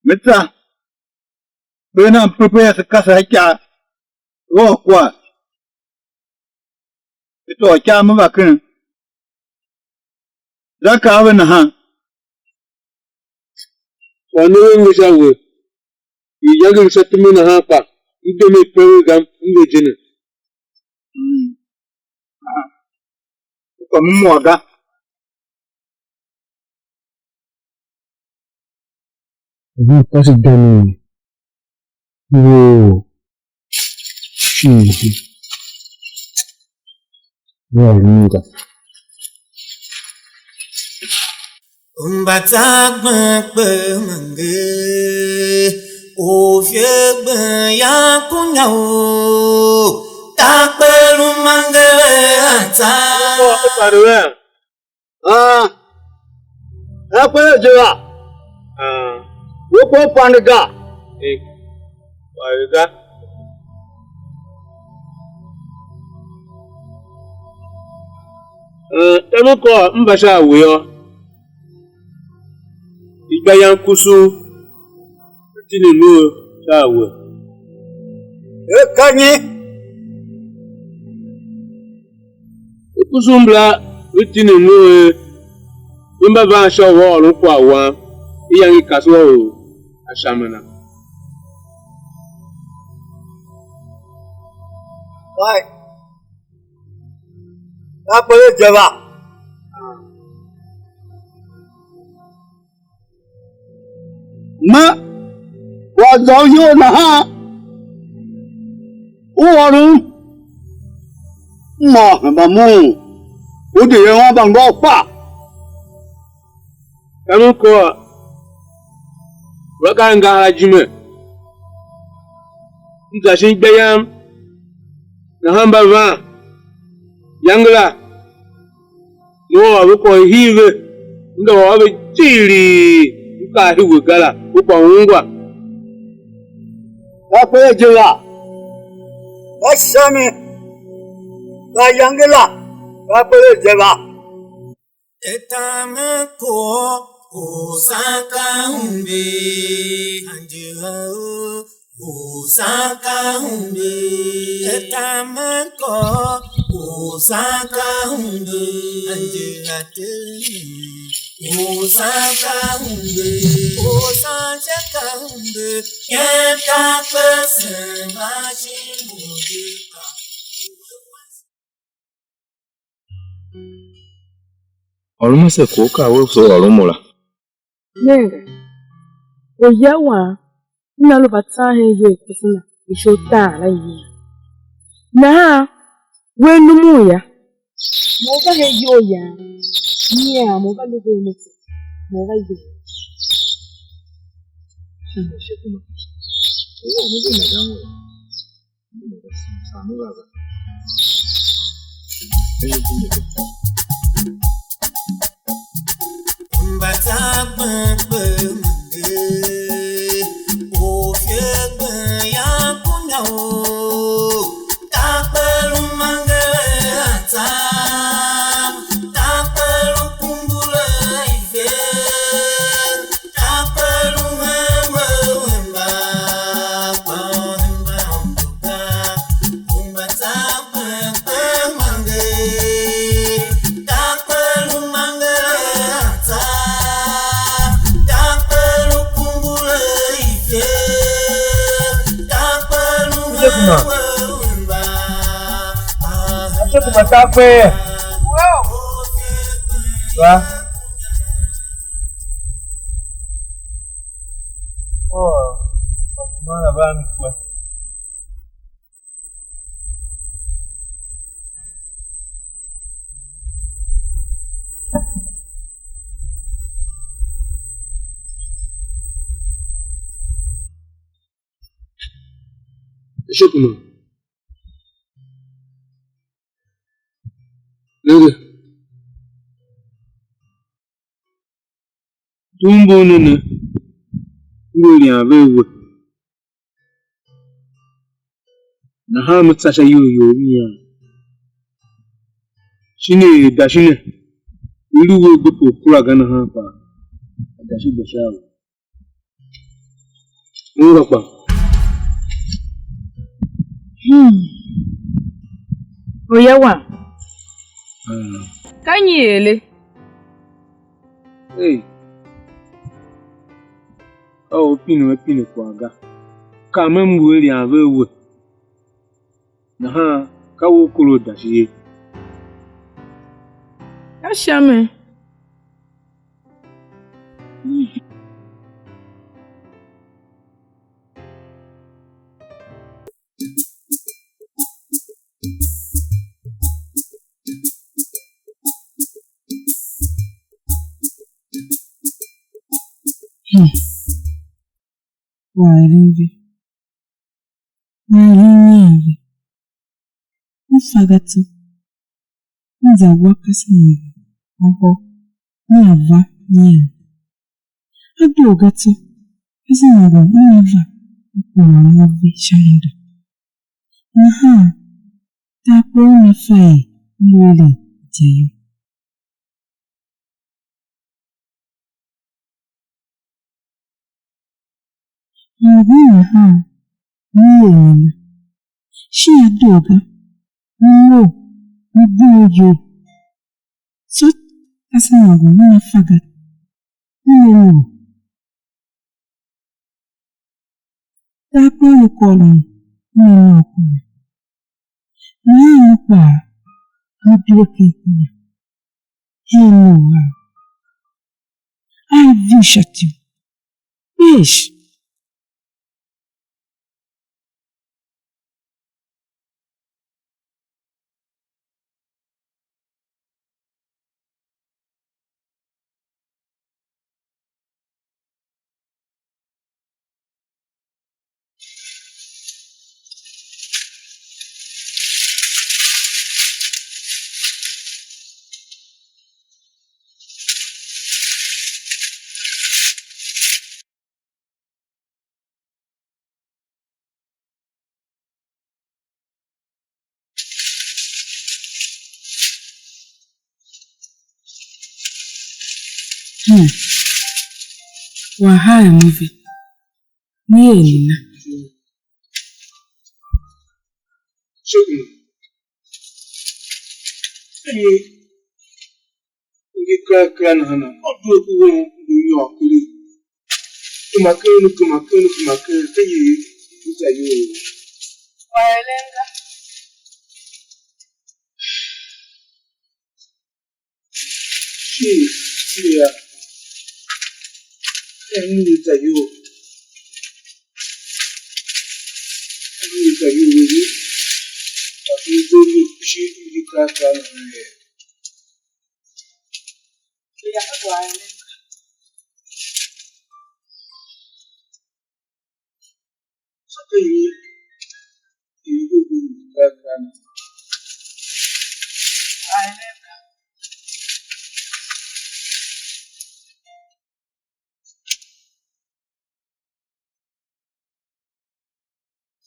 ve tsa, ve nan pepe ase kasa a ikav, ve ôr kwagh, ve tôô ikav me va ken, za kaa ve nahan. Kwagh ne ve ngu sha we, iyange lu sha tumbe nahan kpa m de me i pever ga, m ve je ne. Mm. Ah. Kpa m mô ga. Uhum, ka se dang u vough. Uhum. Vea lu ga. Mba tsa gben kpe mange, ofie gben ya kunya o, takpe lu mange ve a tsa. Ah, takpe je va. Ah. Wo ko pande ga. Eh, pande ga. Eh, tem u kôr m va sha a we yô, igba yam kusugh, m tindi nugh sha a we. E ka nyi? Kusugh mbala ve tindi nugh er ve mba van sha u va ôron kwagh wam, iyange i kasua u a sha mi na. Wai, ka kpe ve je va. Ma kwagh zôgh iyol nahan, U ôron m ôr hemba moughon, u de ye anmgbian ngô u kpa. Ka m kôr va ka angahar ijime, m za shin igba yam, nahan mba van iyange la, m ôr ve kwagh u hii ve, m za ôr ve jighilii, m kar hii we ga la, ve kwagh ungwa. Ka kper je la, ka sha mi, ka iyange la, ka kper je la. Etamen kôr u san ka umbe, anjira u san ka umbe. Etamen kôr u san ka umbe, anjira te u san ka umbe, u san sha ka umbe, ken ka pese ma shin umbe. Ôron ase kwagh u ka we se ôron mo la. Nenge, orya wam una lu mba tsan hen iyol i kwase na, ishe utaan la iyol. Nahan we numun ya, mo u va hen iyol yam, nyian mo u va lu hen mo tsô, mo u va yem. Ase kuma, ase kuma ta kpe. Wa. Oh, kuma na ba mi kwa. Bishop man. Nenge. Tumbu ne ne, ngu lian ve we. Nahan me tsa sha iyol you nyian. Shin er dashi ne, i lu we gbe pe u kura ga nahan kpaa, a dashi gba sha a we. Ungwa kpa. Hmm. Oya wam. Ah. Ka nyi ele? Hey. Ka u pine ve pine kwagh ga. Ka me mbu a lian ve we. Nahan ka u kor u dashi ye. Ka sha mi. Hmm. Wa eren ve. Nahan i nyian ve. M fa ga tsô, m za wa kasenyeghe ahô, mea va nyian. A doo ga tsô, kasenyeghe una va, a kua a ôr ve sha henda. Nahan tarkpe una fa er m lu eren idya yô. Hii nahan, m er nena? Shin a doo ga, m mough, m bugh iyol. Tsô kasenyeghe una fa ga, m ne ngu. Tarkpe u kôron una nôr kunya. Nahan mo kpaa, mo due ken kunya, hen mo a, a viu sha ci u, eish! Hmm. Wahar mo ve, ni er nena? Shigem, ka nyi u ngi kera kera nahana? A due ku won lu nyôr kile. Gema ken, gema ken, gema ken, ka nyi u za iyol? Kwaghlen ga. Shi, shi ya. Ka nyi u za iyol? Ka nyi u za iyol? Ka nyi u za iyol? Shi u ngi kera kera nahana ye.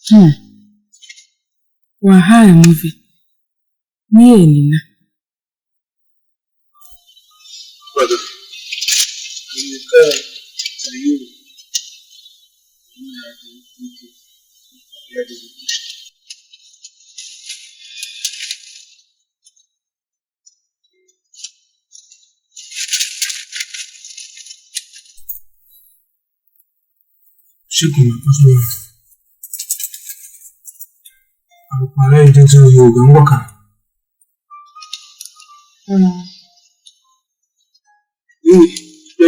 Hmm. Wahar mo ve, ni er nena? Brother, you can tell you. Shi kuma kasu wase. A lu kparen jen jen u ior ga ungwa kan. Mm.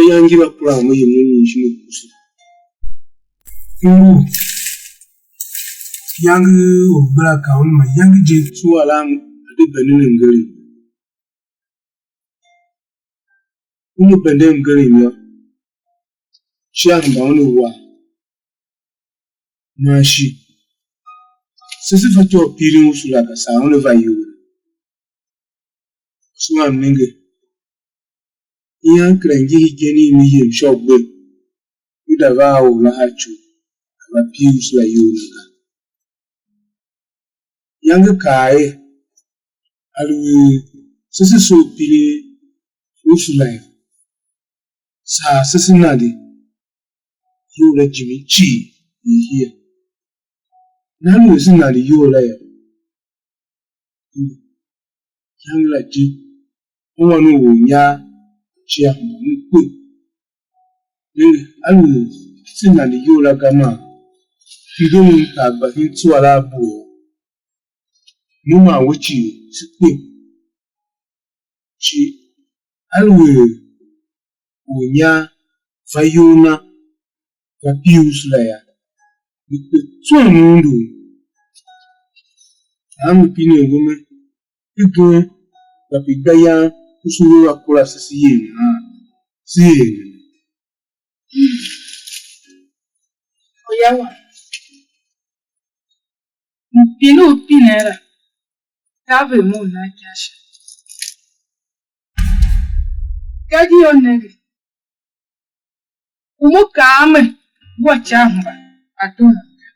Iyange va kura mo yem ne shin u kusu. Ngu iyange u gbera ka u ma iyange je. Sua la a de benden mngerem. U ngu benden mngerem yô, shi a hemba un a wa. Man shi, se se fatyô u pirin usu la ga saa una va iyol. Usu wam nenge, ian kera ngihi ijen i mi yem sha ugber, u da va a or la a icuo, a va pir usu la iyol na ga. Yange kaa er, aluer se se soo pile usu la yô, saa se se nande iyol la jimin cii i hia. Nahan aluer se nande iyol la yô, yange la je, ungwan u ornyar cia hemba un kpe. Nenge, aluer se nande iyol la ga man hingir un kar gba hen tsuwa la a bo yô, mo man we cii se kpe. Shi aluer ornyar va iyol na, va pir usu la yô, me kpe tswen undu. Nahan me pinen we mer, hegen gba pe igbayang usu ve va kura se, se yem nahan, se yem nahan. Oya wam, mpin u pinen la, ka ve mo u nan ikyash. Gadia u nenge, u mo kaa mer, ngu a ca hemba a doo nan ga.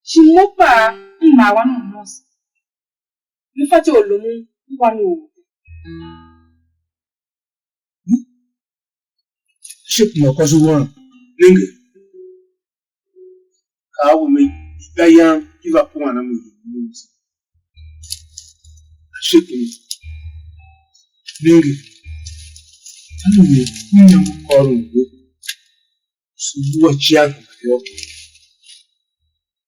Shi mo kpaa, m maa wan u nomso, me fatyô u lumun u wan u or. Shi kuma kwase wam, nenge, kaa we mer, igbayang i va kuan a mo yem nomso. Ashe kuma, nenge, aluer m nyange kôron we, se wua icighangumbaior,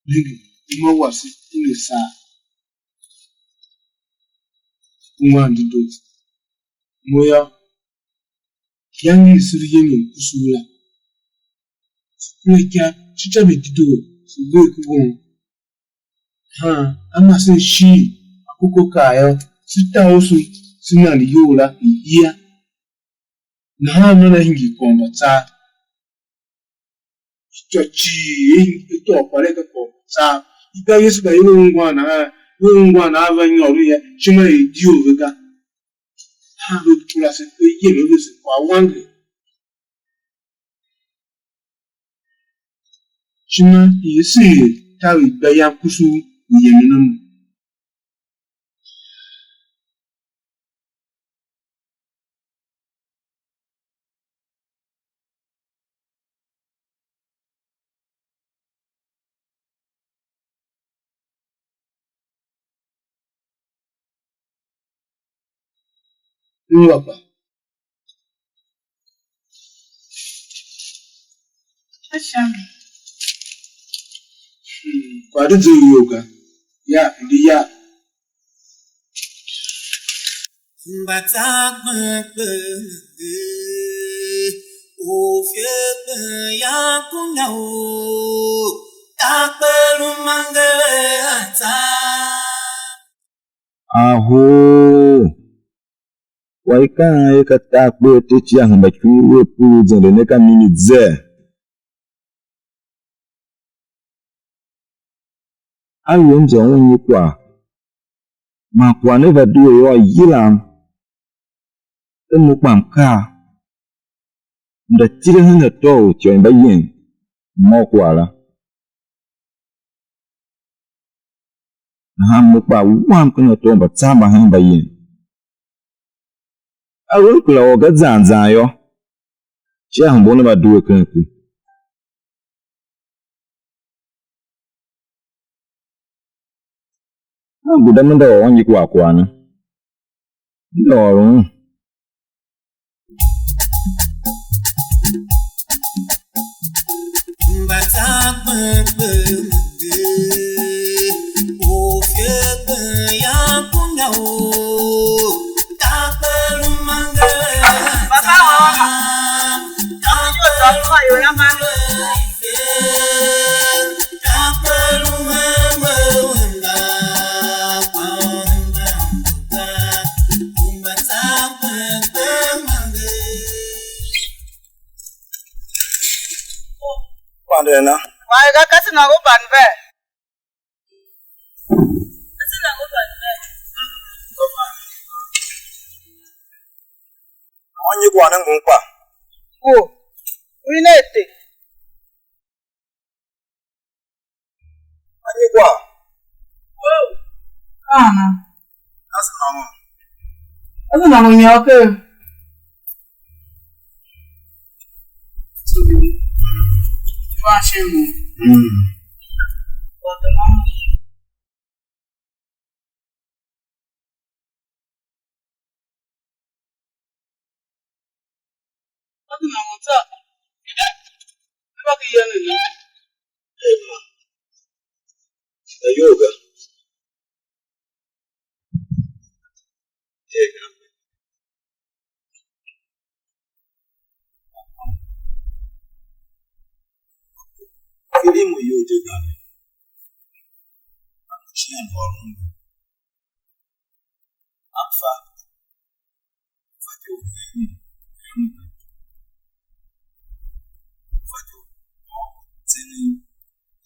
nenge, uma wase una saa, ungwan dedoo. Mo yô, iyange i se lu yemen kusugh la, se kure ikyav, se ca ve dedoo, se ver ku won. Nahan a ma sen shin a kuko kar yô, se ta usu, se nande iyol la i hia. Nahan man a hingir kwagh mba tsa. Ityô cii i tôô kwagh la ka kwagh mba tsa. Iga Yesu gba i ve ungwan nahan, ve ungwan nahan va nyôron ya, ishima i doo ve ga. Nahan ve kura se, ve yem, ve se kwagh wanger. Ishima i Yesu i taver igbayang kusugh u yemen a mo. Nyôr kpa. Ka sha mi. Hmm, kwagh di zungh iyol ga. Ya, di ya. Mba tsa kpen kpen, u fie kpen ya kunya u, ta kpen u mangere a tsa. Ahoo! Kwagh i kaan er ka tar kper te cia hemba ikur vea pue u zende ne ka mimi zee? Aluer m za un nyi kwagh, man kwagh ne va due yô, a̱ yilam, er mo kpa m kaa, m za tile hen atô u ityô i mbayev, m ôr kwagh la. Nahan mo kpaa wam ken atô u mbatsav mba hen mbayev. Aluer m kera ôr ga zan zan yô, cia hembe una va due ken ku. A guda me nda ôr ngi kwagh kwagh ne. M nda ôron un. Papa, ó, ó, ó, ó, ó, ó, ó, ó, ó, ó, ó, Pande na. Wai ga kasi na ngu ban ve. Anyi kwagh ne ngun kpa? Wo, u i ne ete. Anyi kwagh? Wo, ka ana? Ase nôngo. Ase nôngo nyôr ker. Wan shin mo. Mm. Ka ti na mo tsa. Ka ki ya ne ne. Ema. Ayol ga. Ega. Filimu iyol je ga ne. Cian ôron. A fa. Fatyô u heen, fatyô u tsenen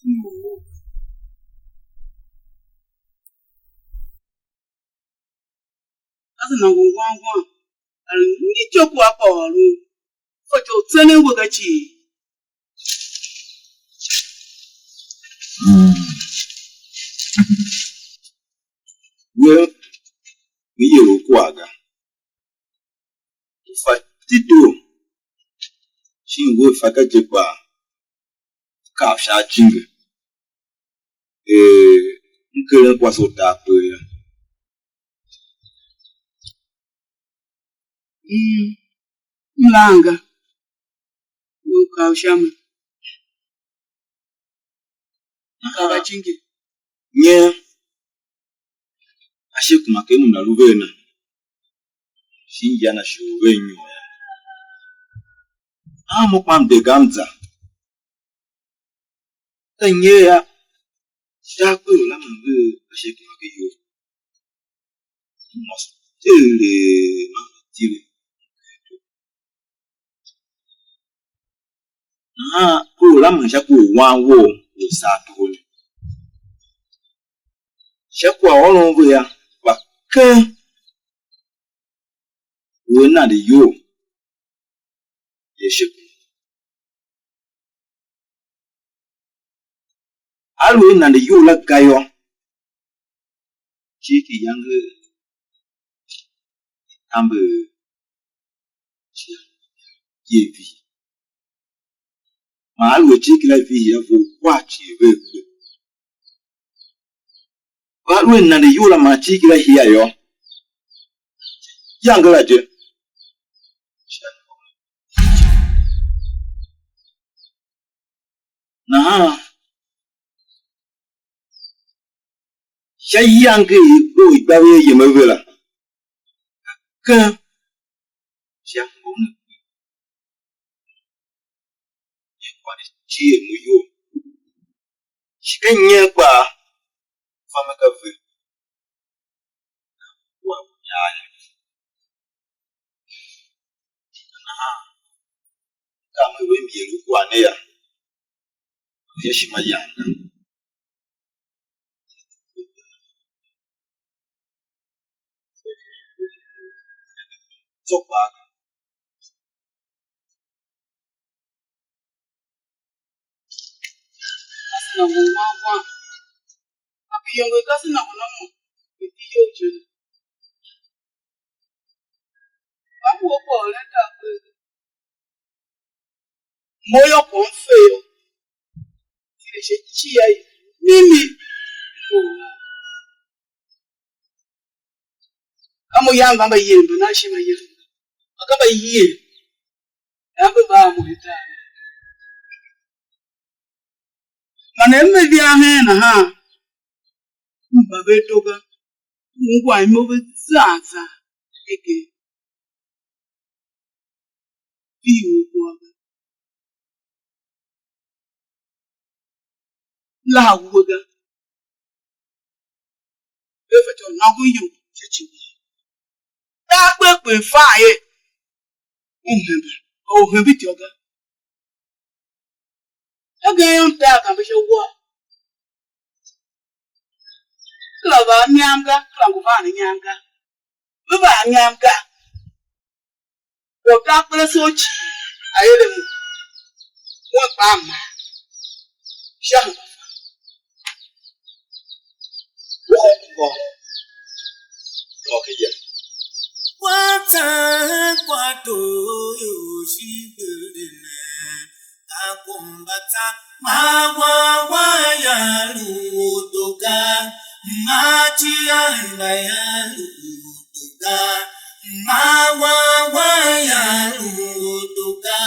u or. Ase nôngo wang wang, a lu nyi ityô ku a kpa ôron, fatyô u tsenen we ga cii. Mm. We, me yer u kwagh ga. U fa dedoo, shin we fa ga je kpaa, kav sha ajingi. Er m keren kwase u tar kper yô. Mm, m lan ga. We u kav sha mi. Ka va jingi. Nyen ashe kuma ken m la lu vea na, shin ya na shi u vea nyôr yô? A mo kpa m de ga m za. Ka nyer a sha akpe u la man ve ashe kuma ke iyol. Mô teelee man ve tile. Nahan kor u lamen sha ku u wan wou u saa toho ne. Sha kwaghôron ve yô, kpa keng u a nande iyol ye she. Aluer nande iyol la ga yô, cii ki iyange i tamber ye vihi. Man aluer cii ki la vihi yô, vough kwagh cii vea kpe. Kpa aluer nande iyol la man cii ki la hia yô, iyange la je. Nahan sha iyange i gbe u igba ve yem a ve la, ka ken sha ngom ne kpee. Ye kwagh ne cier mo iyol, shi ka nyen kpaa, fa me ka ve. Wa u ya ye. Nahan ka me ve myer u kwagh ne ya, u ya ishima yam ga. Tsô kpaa, ka se nôngo u wan wan. Ka pe iyongo i ka se nôngo nôngo, pe iyol je ne. Ka ngu a kwaghôron tarkpe ga. Mo yô, kwagh m fe yô, tile sha icigha i mimi u a. Ka mo yam va mbayev mba nan ishima yam, kpa ka mbayev yam ve va a mo tar. Man er me via hen nahan, m mba ve do ga, m ungwa imo ve zan zan hegen. Vihi u kwagh ga, laha we ga, ve fatyô u nôngon iyol sha ci wou. Tarkpe kpe fa er u hembe, u hembe ityô ga. Hegen yô, m ta gambe sha uwar. Kera va a nyam ga, kera ngu van a nyam ga. Ve va a nyam ga. Ortarkpereso cii a er a mo, un kpaa a maa sha hemba fa. Woo ngô, ngô ke ya. Kwatsan kwagh tor u shi gbilin ne, a kumba tsa, ma wan wan ya lu oto ga, ma ci ya hemba ya lu oto ga, ma wan wan ya lu oto ga,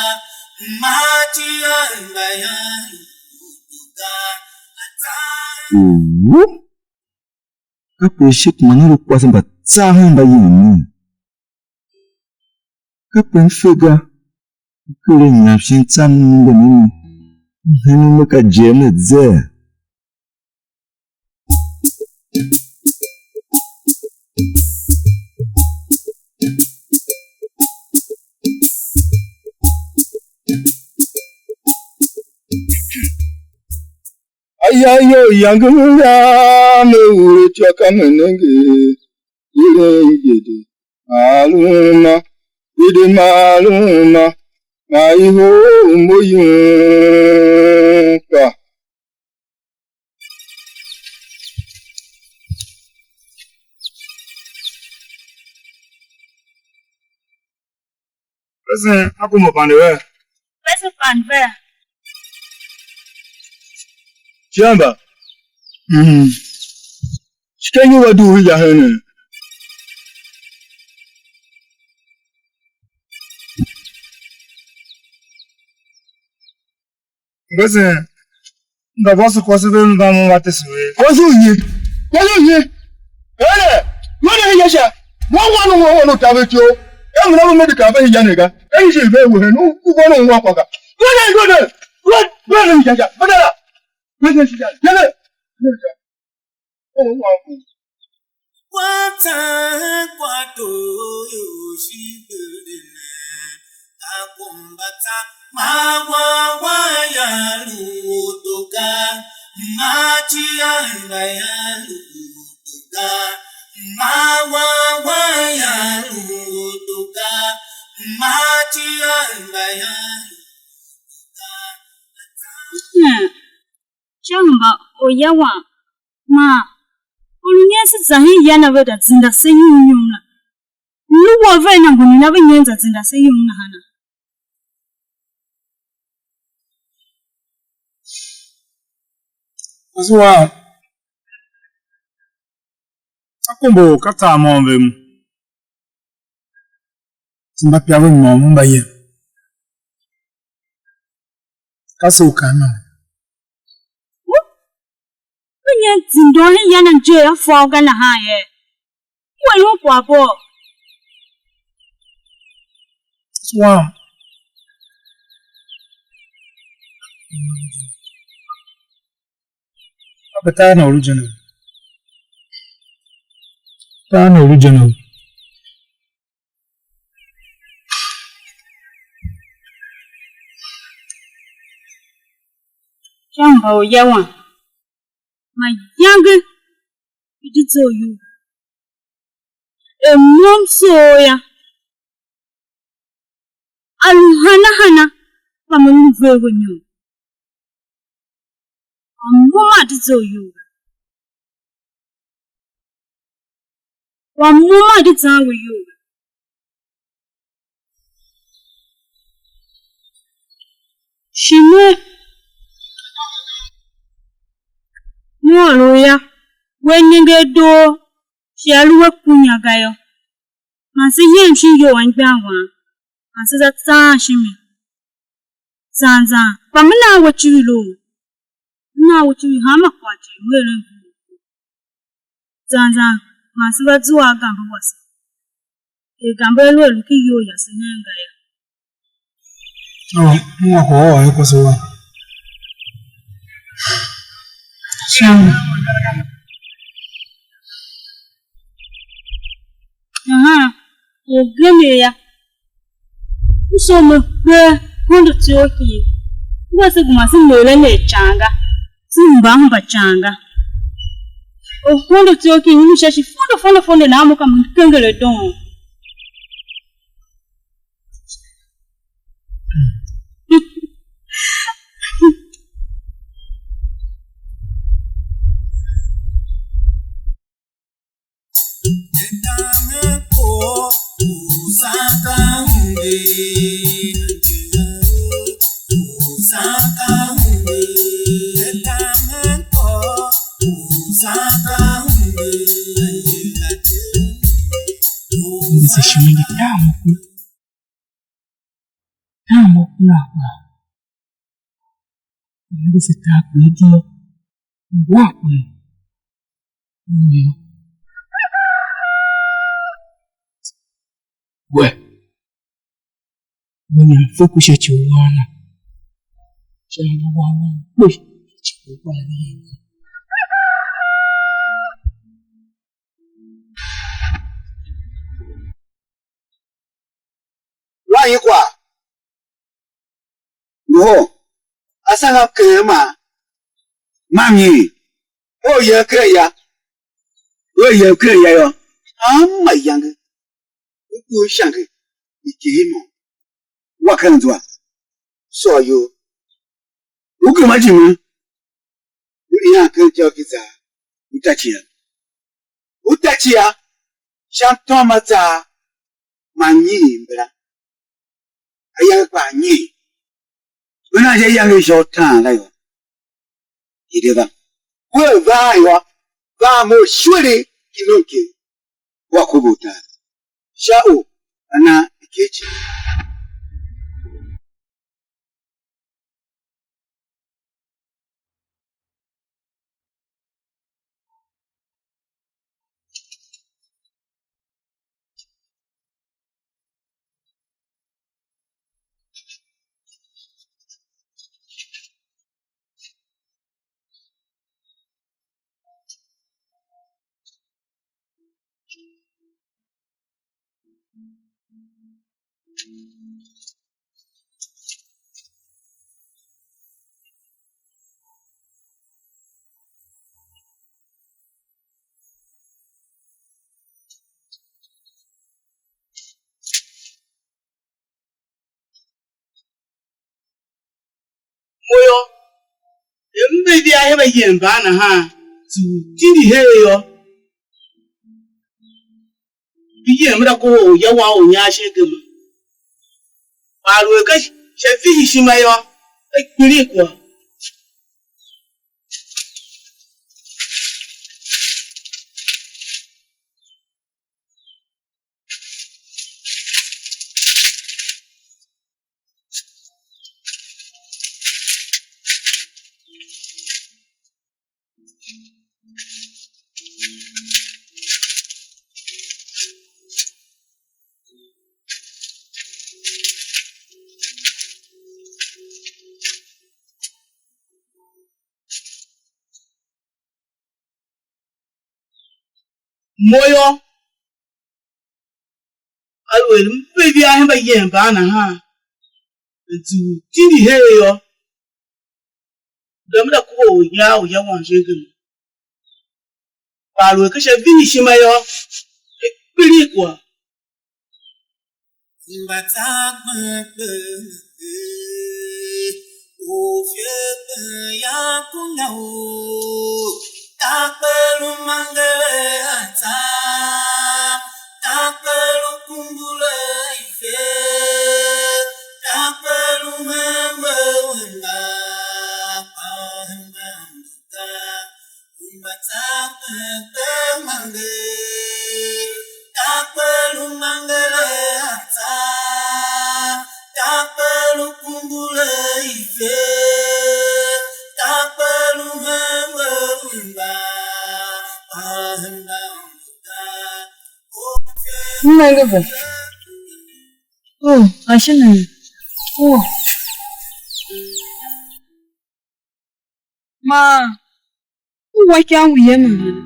ma ci ya hemba ya lu oto ga. Ooh! Kape ishe kuma ne lu kwase mbatsav hen mbayev ne? Kape m fe ga, m keren nyam shin tsa m ungwa mimi, m henen me ka jer me zee. Aya yo yange me ya me ure ityô ka me nenge, iren igede ma aluma, igede ma aluma, ma i hoo mo yum kpa. Vesen a kuma pande vea? Vesen pande vea? Shighe amba. Mm. Shi ka nyi u va dugh hingya hen ne? Vesen, m za vôso kwase ve, m va mo va tese ve. Kwase u nyi? Kwase u nyi? Ere, lu ne hingya sha. Mo wan u mo wan u taver ityough. Ka m na ve medical ve hingya ne ga. Ka nyi shi ve we hen u, u wan u wan kwagh ga. Lu ne, lu ne. Lu, lu ne hingya sha. Ve de la. Ve ne hingya. Ye ne. Kwatsan kwagh tor u shi gbilin ne, a kumba tsa, ma wan wan ya lu oto ga, ma ci ya hemba ya lu oto ga, ma wan wan ya lu oto ga, ma ci ya hemba ya lu oto ga. Hmm. Sha hemba orya wam maa, or u nyen se za hen ya na ve za zinda se yum yum la? Lu won ve a na ngu nena ve nyen za zinda se yum nahana? Kwase wam, akombo ka tsaa môm vem. Mba pya ve môm mba yem. Ka se u kaan nana? U, u nyen zindon hen ya nan je a fôu ga nahan ye? U er un kwaghbo? Wam. Ape tar na u lu je na. Tar na u lu je na. Sha mba u ya wan, mayange i di zough iyol. Er mo m soo yô, a lu hana hana, kpa me lu ver we nyôr. Kpa mo maa di zough iyol ga. Kpa mo maa di zan we iyol ga. Shi me, me ôr u yô, we nenge a doo, shi a lu we kunya ga yô, man se yem shin iyol anmgbian wam, man se za tsaan shin mi. Zan zan, kpa me na a we icivir loho. M na a we icivir hanma kwagh cii, m eren ve. Zan zan, man se va zua a gambe wase. Er gambe a lu a lu ken iyol yase hen ga yô. Aô, m wa kwagh u ôr ye kwase wam. Sha mi. Nahan orgemer yô, m soo me kper hondo tyough ki, m gba se gema se mlegh a ner ican ga, se mba hemba ican ga. Hondo tyough ki, nyi m sha shi fondo fondo fondo, nahan mo ka me kenger a doon. Nze shi nenge tam u ku, tam u ku na kpa. Nenge se tar kper di yô, ngwa kper. Nyo. We, we nyam fe ku sha ci u wan na, sha ma wan wan kpe, sha ci u wan na. Wan yi kwagh. Ngohol, a sangh a keghen man, ma mii, or yem ken ya, or yem ken ya yô, hanma iyange, u kpughul ishange i kighir mo, wa ken zwa, sôr iyol. U gema jimin, u lihan ken ityô ki zan, u ta cia. U ta cia sha mtôôm ma zan man nyiin mbala. Ayange kpaa nyiin. Ve nan sha iyange i sha utaan la yô, hide va. Wea va yô, va a mo shule ki nom ki wa kobo utaan. Sha u a na ikegh cii. Mo yô, er m ve ivia her mbayev mban nahan, tsuugh tindi her yô, ivia me da kohol u ya wan u nyan shin gema. Kpa aluer ka sha vihi ishima yô, ka kpiligh kwagh. Mo yô, aluer m ve ivia hen mbayev mban nahan, m zough tindi her yô, za me za kohol orya, orya wam je ngem. Kpa aluer ka sha vihi ishima yô, e kpiligh kwagh. Mba tsa kpen kpen, eh, u fie kpen ya ku na u, ta kpen u mangere a tsa, ta kpen u kungure ife, ta kpen u hembe wenda, pa hembe ta. M nenge ve. Oh, ashe ne. Oh. Man u wa ikav ngu yemen hana?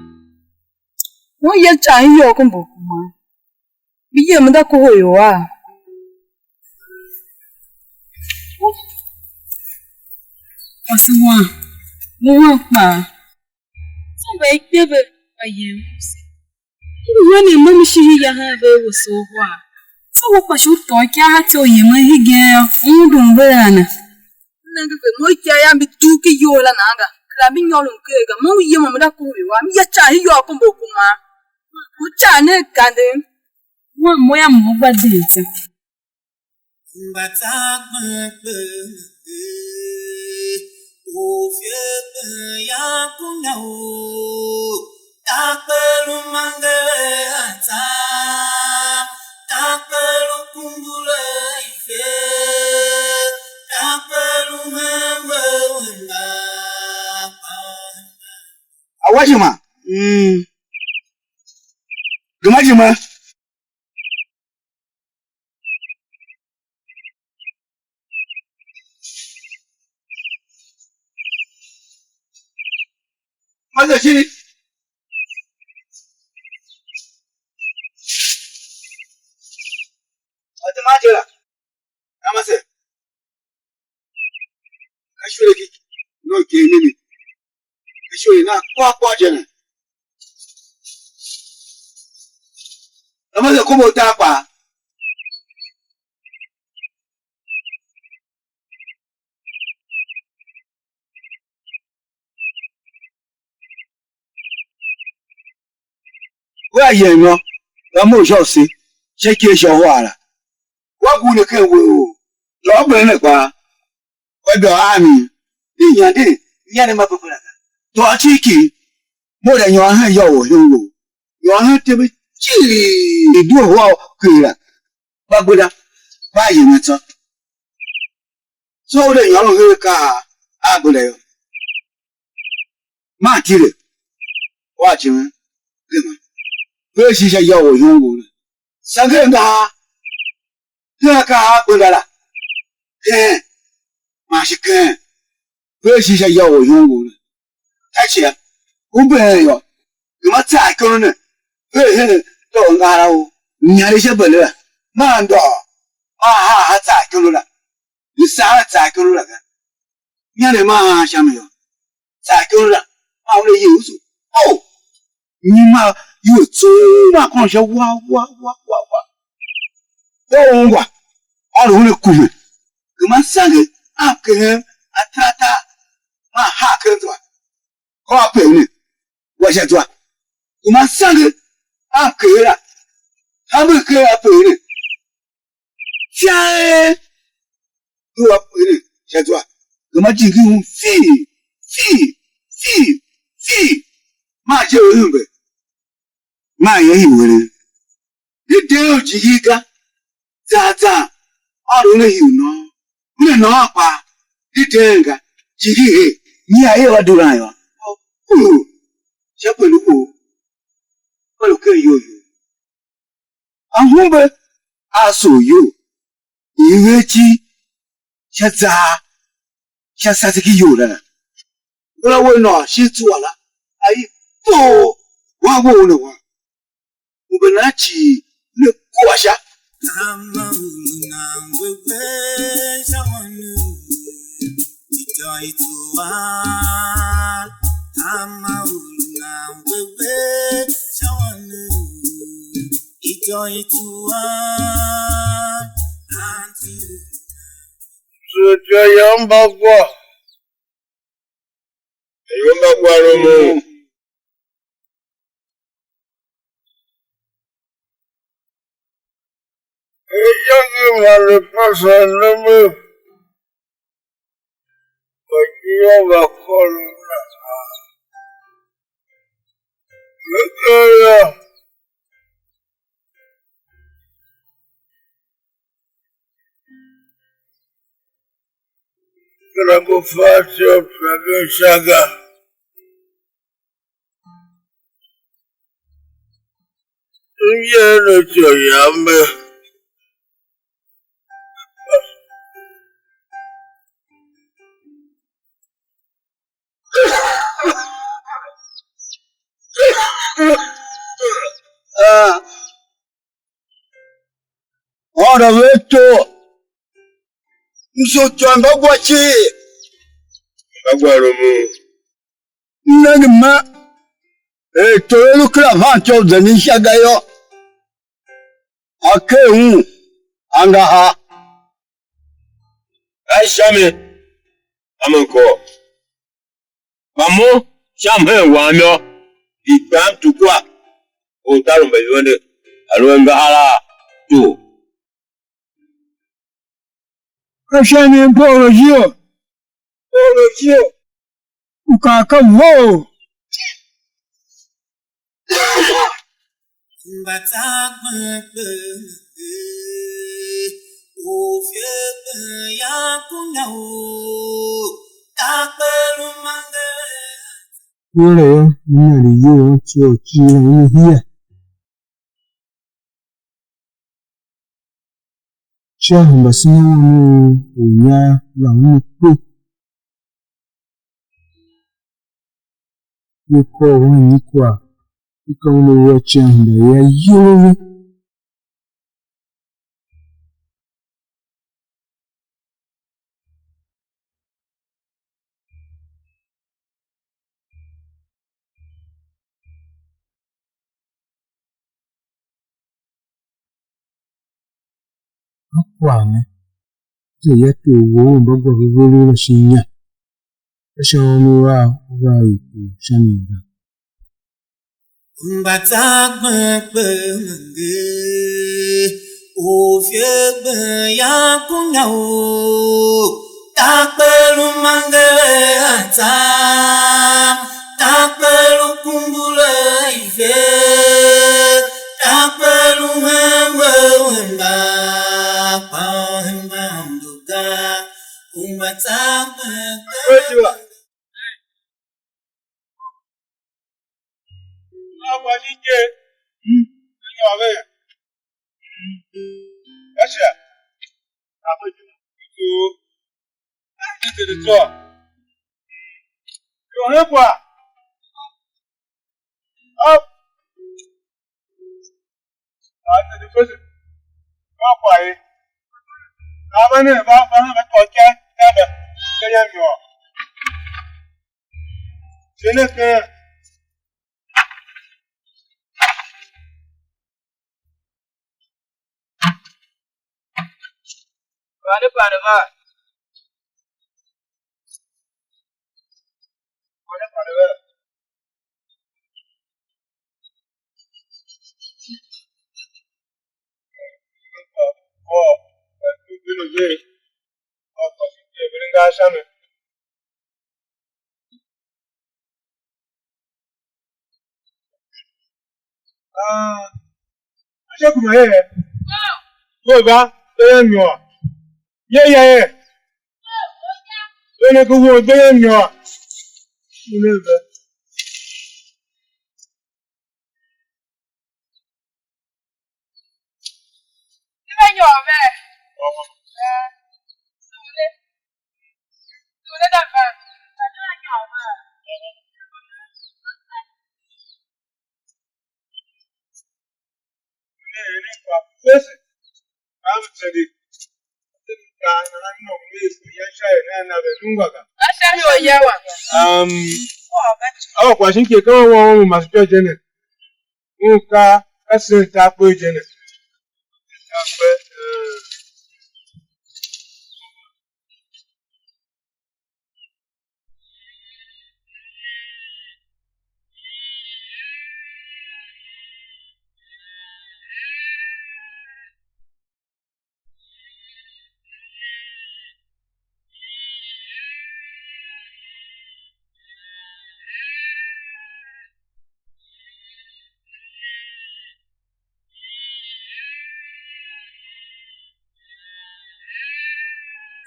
Mo yem ican i iyol ken mbakuman. Mbi yem, me za kohol ior a? Kwase wam, mo wam kpaa. Tsô mba i kpe ve mba yem se. Mba wen i mem ishihi ya hen ve, ve soo hua. Tsô we kpa shi u tôô ikyav a tso u yemen hegen yô, u undun ve a na? M nenge ve, mo ikyav yam mbi dugh ken iyol la nan ga, kera mbi nyôron ker ga. Mo u yem u me da kohol ior a? M ya ican i iyol ken mbakuman. U ican ne kandem. Wan mo yam mo gba den tsô. Mba tsa kpen kpen, eh, u fie kpen ya ku na u, ta kpen u mangere a tsa, ta kpen u kungure ife, ta kpen u hembe wenda. Awajima. Mm. Gema jima. Maza shi. Maza ma jira. Amase. Ka shule ki no ke nini. Ka shule na kwa kwa je ne. Amase kuma uta kwa. Wea yem yô, va mough sha u se, sha ikev sha uhar la. Wa gur ne ken uwegh u, lôô beren ne kpaa, wa dôô a mi, di nyande, nyande ma pepe la ga. Tôô cii ki, mo da nyôr hen ya u orhyon wou, nyôr hen tembe cii, due hua u ker la, gba gbenda, gba yem yô tsô. Tsô u de nyôron her akaa a gbenda yô, man tile, ua cimen, gema, ver shin sha ya u orhyon wou la. Sange ngahar, her akaa a gbenda la, keen, man shi keen, ver shin sha ya u orhyon wou la. Ka cia, u been yô, gema tsaa ikondo ne, ver hen doo ngahar a u, nyande sha bende la, maa ndôô, maa haa ha tsaa ikondo la, lu saan a tsaa ikondo la ga. Nyande maa haa sha mi yô, tsaa ikondo la, maa una ye usu. Oh! Nyima ior tsuugh maa kôron sha wa, wa, wa, wa, wa. Yô, ungwa, ôr una kume, gema sange a keghen ataratar, maa haa ken zwa. Kô a pegh ne, wa sha zwa. Gema sange a mkeela, hamber ker a pegh ne. Tyaee! Lu a pegh ne sha zwa. Gema jingi un fii, fii, fii, fii. Maa je u hembe, maa ye hii weren. Di deen u jingi ga, zan zan, Aôndo una hii u nôô. Una nôô kpaa, di deen ga, jingi her, nyi a er a duran yô. Ooh, sha pue lu wou, ka lu ken iyol you. Ahumbe a soo iyol, i ver iti sha zar, sha saseki iyol la la. Ngula we nôô shin tsuwa la, a i too, wan we u ne wan. Mbe nan cii ne kua sha. Sutya yam mba gwa. Ior mba gwa rumun. Iyange vande pasen ne me, kpa Jehova kôron nahan. Ve ker yô, kera ngu fatyô u peren sha ga. M yer ne ityô yam me. Ah, Aôndo ve ato, m sugh ityô mba gwa cii. Mba gwa rumun. M nenge ma er tor a lu kera fatyô u zenden sha ga yô, a ker un angahar. Ka sha mi, a me kôr. Kpa mo, sha mhen wam yô, i gba m tukwa ortar u mbaiwende, a lu angahar a tor. Ka sha mi m Paulu Jio, Paulu Jio, u kaa ka vough. Mba tsa gbem gbem, eh, u fie gbem ya ku na u, ta gbem lu mange. Were yô, m nande iyol a tso cii la una hia. Sha hemba se na wan u unyar la una kpe. Ve kôr wan nyi kwagh, i ka una wua icighanhemba ia iyol a ve. A kwagh ne, za ya tor wou u mba gwa ve vough la shin inya, ka sha ônov av u vea er tor sha mi ga. Mba tsa gbem gbem mange, u fie gbem ya ku na u, ta gbem lu mange ve a tsa, ta gbem lu kumbule ifer, ta gbem lu hen we wenda, kpa u hemba mdo ga, u mba tsa gbem gbem. A gba shin je, a nyôr ve. Ka sha, a gba shin je, i tsough, i tende tsô. Ior hen kwagh. Up. A tende fese. Ka kwagh ye. Ka va ne, va, va ne, va tôô ikav, ikav mba, ikav yam nyôr. Se ne ken. Vande pande va. Vande pande va. Ah, acha kuma ye. Ko ba, ko ye nyua. Ye ya ye. Ko ne ko wo de ye nyua. Ko ne ba. Ti ve nyôr vee. Ee, sule. Sule da van. Ka ti ve nyôr vee. Fese, ka m tende, ka nan nom me ko ya sha er nan na ve nungwa ga. Ka sha mi u ya wa. Um, awa kwashin ke ka wa wa ma su je ne. Un ka, ka sen ta kpe je ne. Ta kpe, eh.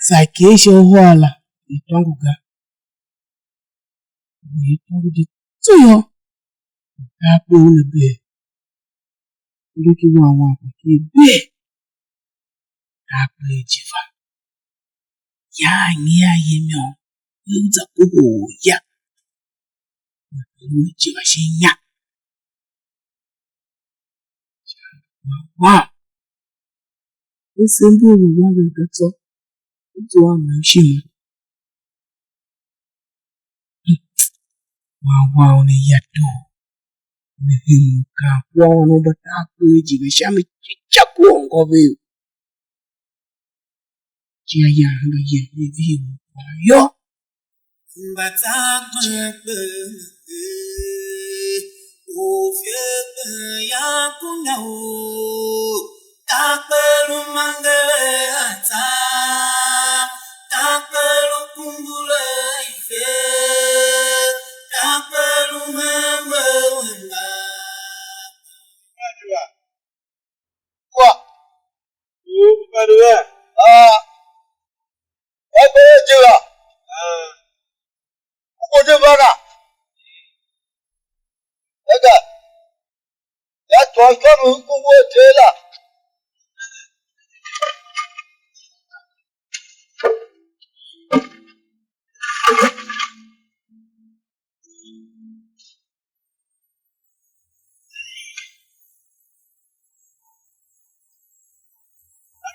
Saa ker sha uhar la, ne tôngo ga. Ngu ye tôngo di tsô yô, tarkpe u ne bee. Lu ki wan wan kpa ki bee. Tarkpe je va. Ya a nyi a yem yô, we u za kohol ya. Lu je va shin inya. Wow. Ve se mbu u wanger ga tsô, u zua a na u shima. Wan wan u ne ya doo, ne hem u kan kua wan u mba tarkpe je ve sha mi cica ku ôngô ve. Cia yan hemba yem ne vihi u kwagh yô. Mba tsa kpen kpen er u fie kpen ya kunya u takpe lu mangere a tsa, takpe lu kungure ife, takpe lu hembe wenda. Wa. U vande vea? Aa, wa gbe a je la. Aa. U ngu de va la. Ega, ya tôô ikônough ngu we Ter la.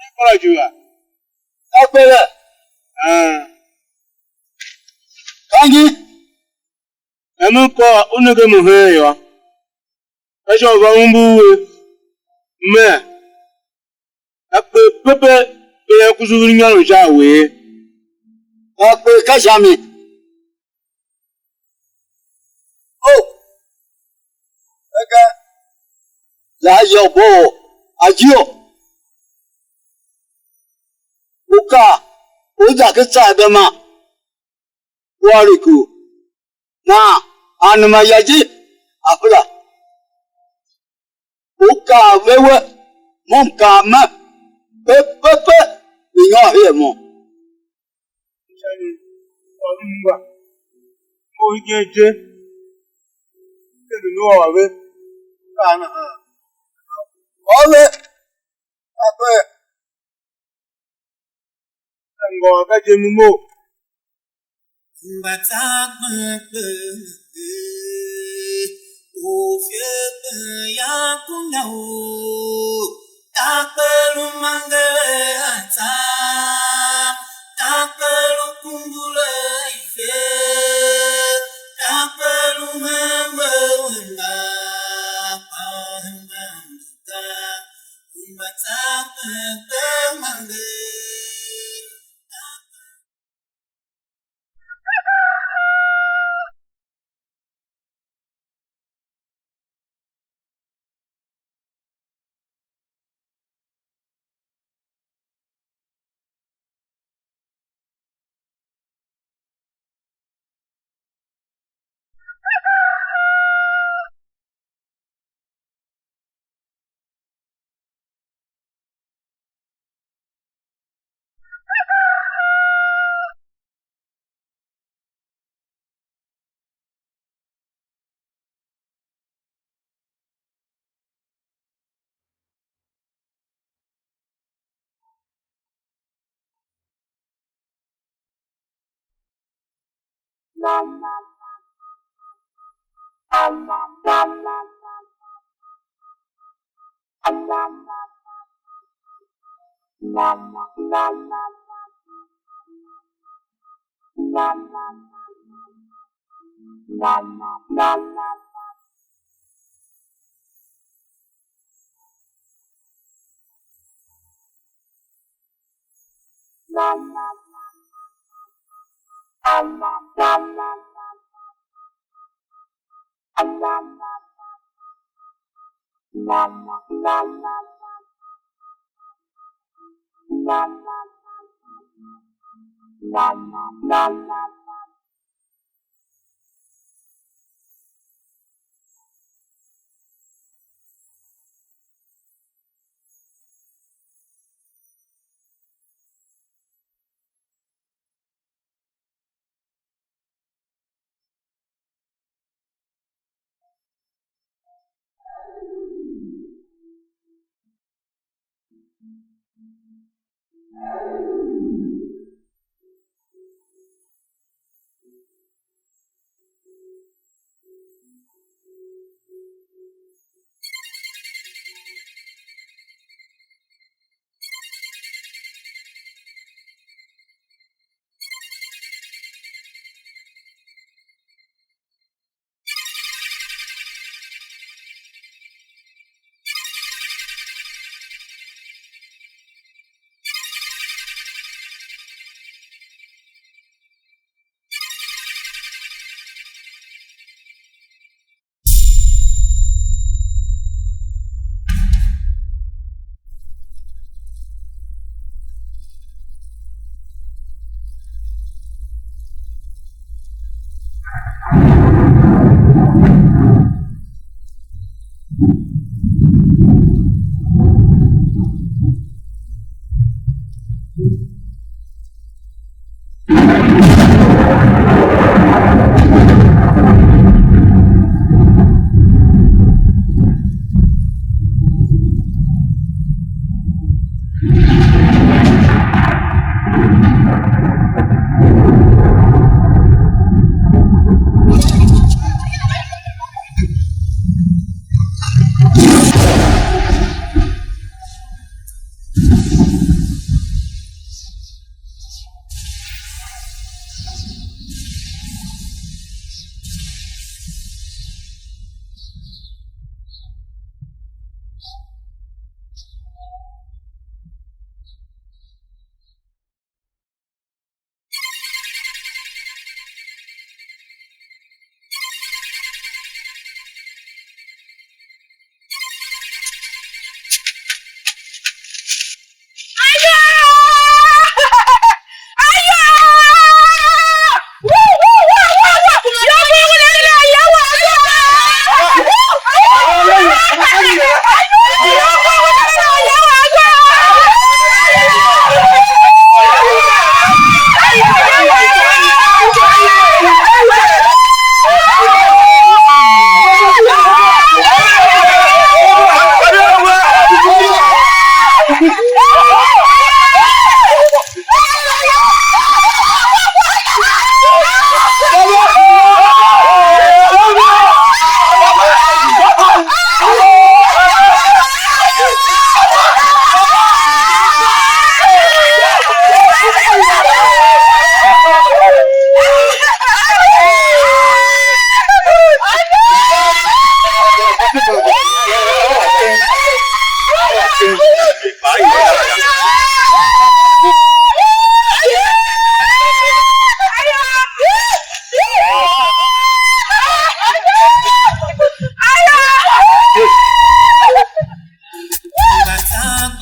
Akpala ju a? Akpala. Ah. Kangi. Em m kôr u nenge mo heen yô, ka sha u va umbur we, mer, a kper pepe, pe ya kusu vur inyaregh sha a we ye. Ka kper ka sha mi? Oh! Vega, za a ya u bo a jio. U kaa, u za ken tsaagh ga ma, u ôr ikor. Nahan a numa ya je, a fera. U kaa ve we, mo m kaa me, pe, pe, pe, ve nyôr her a mo. Sha mi, ôr m ungwa, mo igen je, m kende ne ôr ve, kaa nahan. Ôr ve, ape, ngôôr ka je mo mough. Mba tsa kpen kpen er u fie kpen ya kunya u takpe lu mangere a tsa, takpe lu kungure ife, takpe lu hembe wenda, kpa hembe ga, mba tsa kpen kpen manger.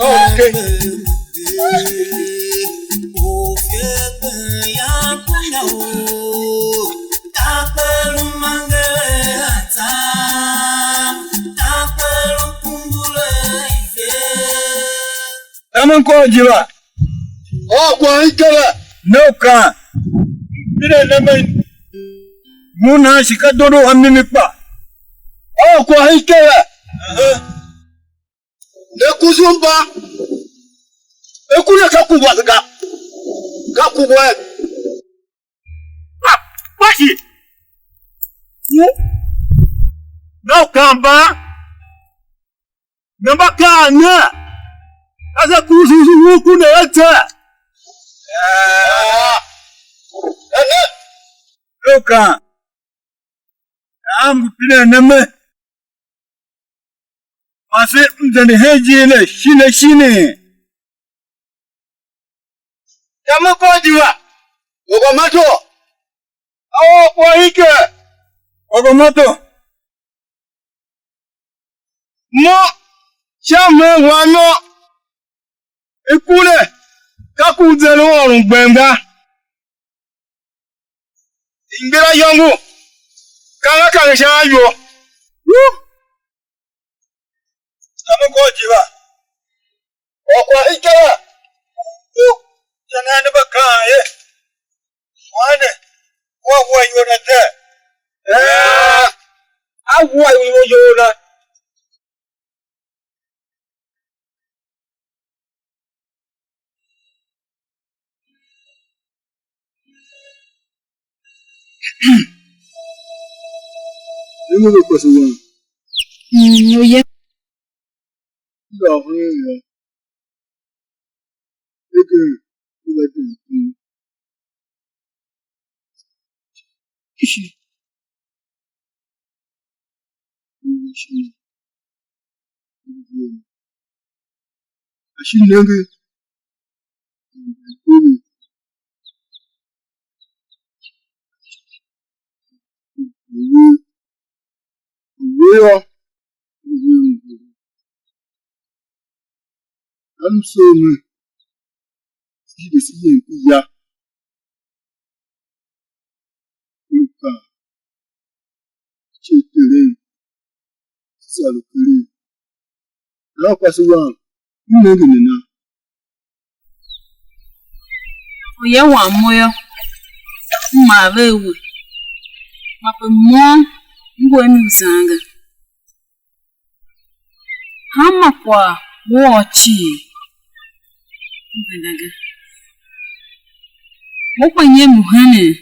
Okay. Amen ko jiva. Or kwagh ikeghe. Ne u kaan. Mine nemen. Mu nan shi ka dondo a mimi kpa. Or kwagh ikeghe. Ne kuzumba. E ku ne ka ku wase ga. Ka ku we. Kpa shi. Ne u kaan mban. Ne mba kaan ne, Asa kusu su wo ku ne ata. Ah. Ene. Lo kan. Nahan m ngu pinen ne me. Man se m zende hen ijiir ne shin a shin. Ka me kôr ijir a Ogomato. A or kwagh hike. Ogomato. Mo, sha mhen wam yô, i ku ne, ka ku u zeren u ôron gbem ga. Ngber ayôngo, kange kange sha ayol. Woo! Ka me kôr ijir a. Or kwagh ikela. Woo! Sha nahan ne mba kaan er: Wan ne, wea wua iyol na dee? Ee, a wua iyol you na. Nenge ve kwase wam. Mm, oya. Dôghon yô, hegen u va dem ken kpishi u ve shin u ve vough. A shi nenge, u ve u ve yô, u ve u ve. Ka m soo ne, se hide se yem ken ya, u lu kaa, ce Terem, se sa lu keren. Nahan kwase wam, m nenge nena? Uya wam mo yô, m maa ve a we, ma pe môm m ngu a mi u zan ga. Hanma kwagh u ôr cii, m venda ga. Mo kpa nyem u henen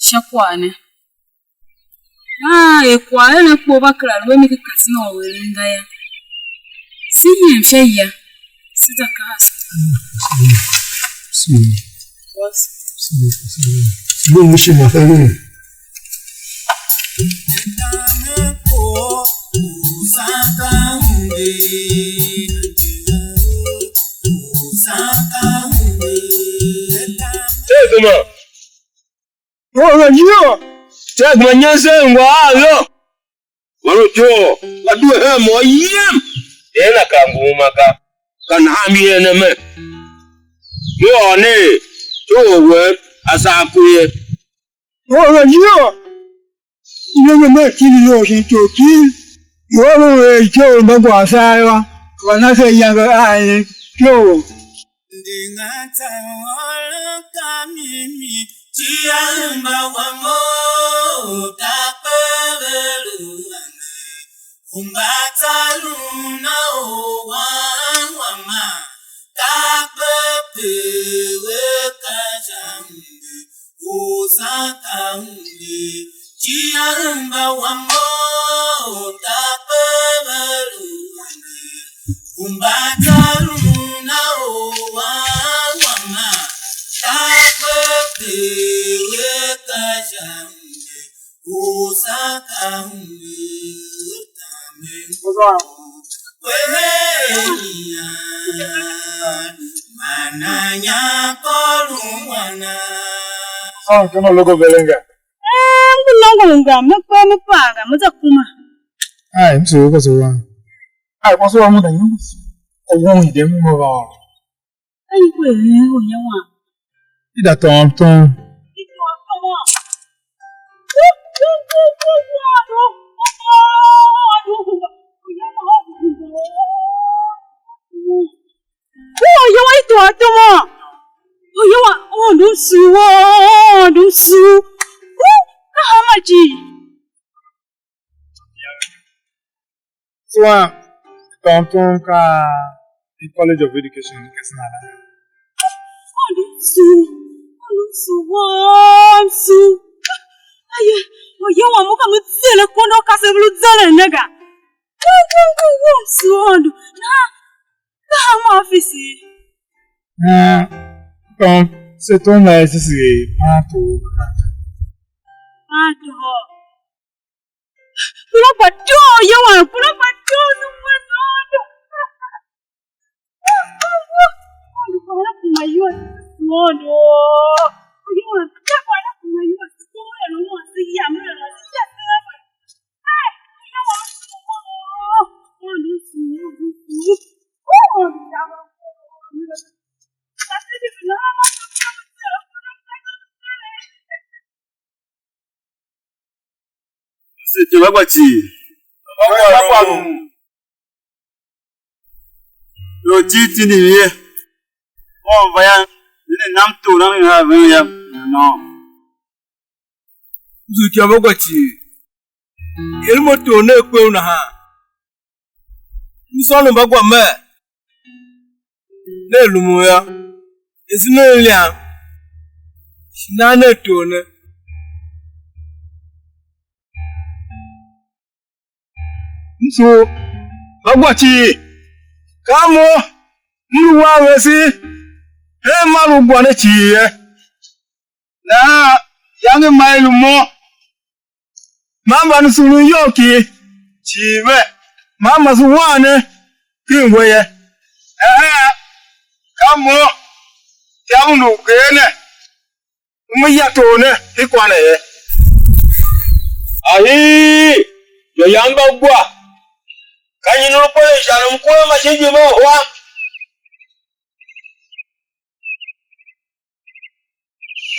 sha kwagh ne. Aa, er kwagh eren kpoo va kera lu a mi ka kasen u eren ga yô, se yem sha ya, se za kaha se. Lu ngu ishima fa eren. Hey, come on. Ora yô, tsô gema nyen se ngô a lo. Man u doo, va due hen mo yem. Er la ka ngu uma ga. Ka nahan m yen ne me. M ôr ne er, doo wen a saan ku ye. Ora yô, nenge me tindi loo shin ityough cii, i ôron er ityough mba gwa saa yô, va na se ayange a en ityough. Ndi ngan tsa ôron ka mimi, cia hemba wam u takpe ve lu a mi. U mba tsa lun a u wan wam a, takpe pe ve ka sha mbi. U sa ka u ngi cia hemba wam u takpe ve lu a mi. U mba tsa lun a u wan wam a, takpe pe ve ka sha mbi. U sa ka mbi u tamen. Kwehe nia, mana nya kôron wana. Sôn kema logo velenga. Eh, ngu nôngo ngam, me kper me paa ga, me za kuma. Ai, m sugh kwase wam. Ai, kwase wam u da nyi? U won idem u me va ôr. Ai, kwehe nia wam. I da tôôn tom. Oya wa i tôôn tom. Oya wa, Aôndo m sugh, Aôndo m sugh. Ka hanma ji? Tsua tôôn tom ka College of Education, Katsina. Aôndo m sugh, Aôndo m sugh, Aôndo m sugh. Aye, oya wam u ka me zere kondo u kasev lu zeren ne ga. Aôndo m sugh, Aôndo. Aa, tom, se tom la ese se paan tor u makaranta. Paan tor. Kura gba doo, yawan, kura gba doo, ne wa doo. Aôndo, kpa una kuma iyol a sondo. Yawan, kpa una kuma iyol a sondo, ne wa se yam, ne wa se yam, ne wa se yam. Ai, yawan, Aôndo, Aôndo, Aôndo, Aôndo. Se ityô mba gba cii. Mba gba rumun. Ior cii tindim ye. Mo va yô, ne ne nam tor nam i haa ven yô, ne nôôn. M zi ityô mba gba cii. Er mo tor ne a kpe u nahan. M sôn u mba gwa mer, ne lumun yô, ese nen liam, shi nan nen tor ne. M sugh, mba gwa cii, ka mo m lu wan vese hen mar u gwa ne cii ye. Nahan iyange ma i lu mo, man mbanusurun iyol ki cii ve, man mase wan ne ken we ye. Ehe, ka mo, ityavon u ger ne, u me ya tor ne i kwa ne ye. Ahii, ityô yam mba gwa, ka nyi ne lu kpen sha ne mkurem ma shin jighjigh u hwa?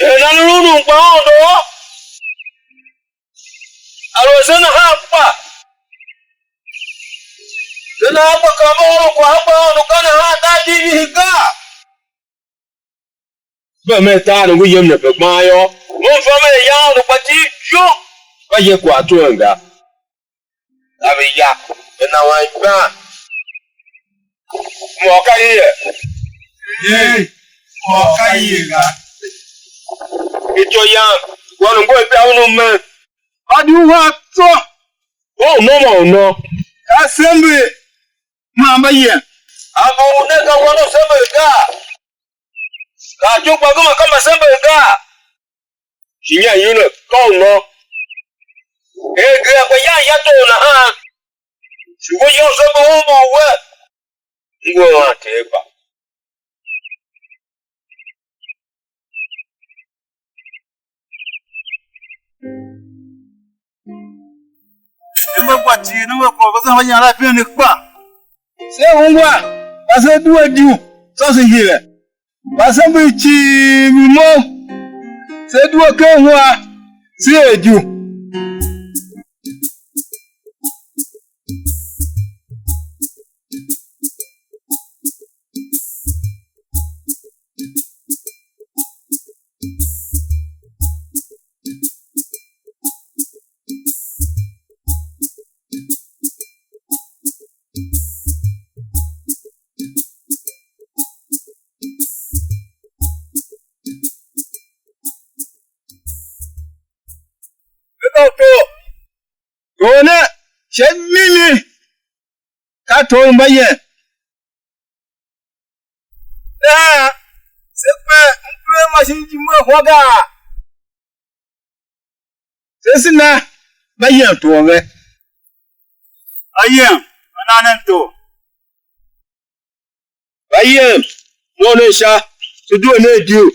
Er nan lu undun kpa Aôndo? Aluer se nahan kpa, se nahan kpa ka mba ôron kwagh a kpa Aôndo ga nahan, tar di vihi gaa? Ve mer tar nongo yem ne pe gban yô, ve mfa mer ya Aôndo kpa tiv yô, va ye kwagh tuen ga. A ve ya, ve na wan ikpan. Mô ka i ye? Ei, mô ka i ye ga. Ityô yam, wan u ngu a bia unu men. Mba di uhar tsô. Wan u nô ma u nô. Ka sember man mba yem. A mba u ne ka wan u sember gaa? Ka ityou kpa gema ka mbasember gaa? Shi nyian yule ka u nô. Er gea gba yan ya tor nahan, shi we yônso mbu umbur we, ngu a Ter kpa. Ne mba gba cii, ne mba kwagh va zan va yan la pine ne kpa. Se ungwa, kpa se due diu, tsô se hire. Mbasember cii lu mo, se due ken hua, se er diu. Ve ka u tor, tor ne sha mimi, ka tor u mbayev. Nahan se kpe mkurem ma shin jime hwa gaa? Se, se na mbayev tor ve. Mbayev, mba na nen tor. Mbayev, mo nen sha, se due nen diu.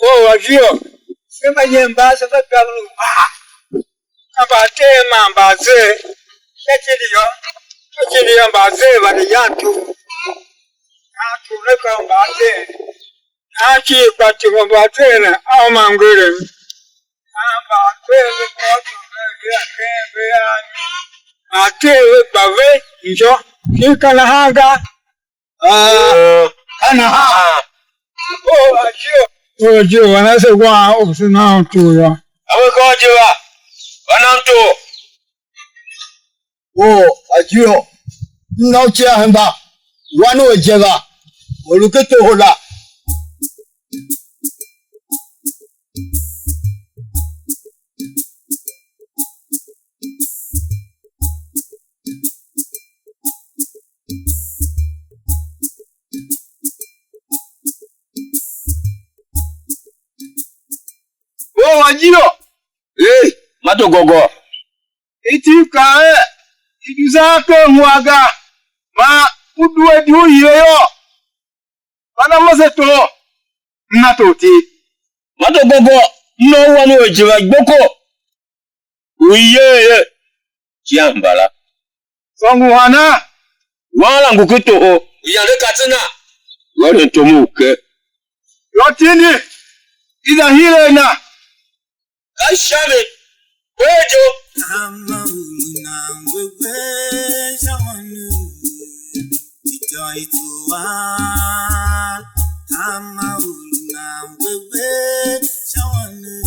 Or a vior, se mba yem mba se mba bem lu kpaa, ka mbaatee man mbaazer, sha tindi yô, sha tindi yô, mbaazer vande yan tugh, yan tugh ne ka u mbaazer, nahan cii kpa tihombo a tser ne a uma mngerem. Nahan mbaazer ve kôr tihombo ve a ken ve a mi, mbaazer ve gba ve injô, shin ka nahan ga? Aa, ka nahan. Oh, Ajio. Oh, Ajio, wan ase wan u se na un tor yô. A we kôr je va, va na m tor. Oh, Ajio, m na u cia hemba, wan u a je va, u lu ken toho la. Wajiro. Ei, ma to gôgô. Iti i kaa er, i du zan ken hua ga, man u due di u hire yô, kpa na mase toho, m na tortir. Ma to gôgô, m na u wan u a jighjigh gboko, u i yer er Ciambara. Tsô ngu hana? Wan la ngu ken toho. U yande katsina, u eren tom u ke. Yô, tindi, i za hire a na. Ka sha mi, kper je. Hanma u nan we we sha wan u ityô i tsuwa. Hanma u nan we we sha wan u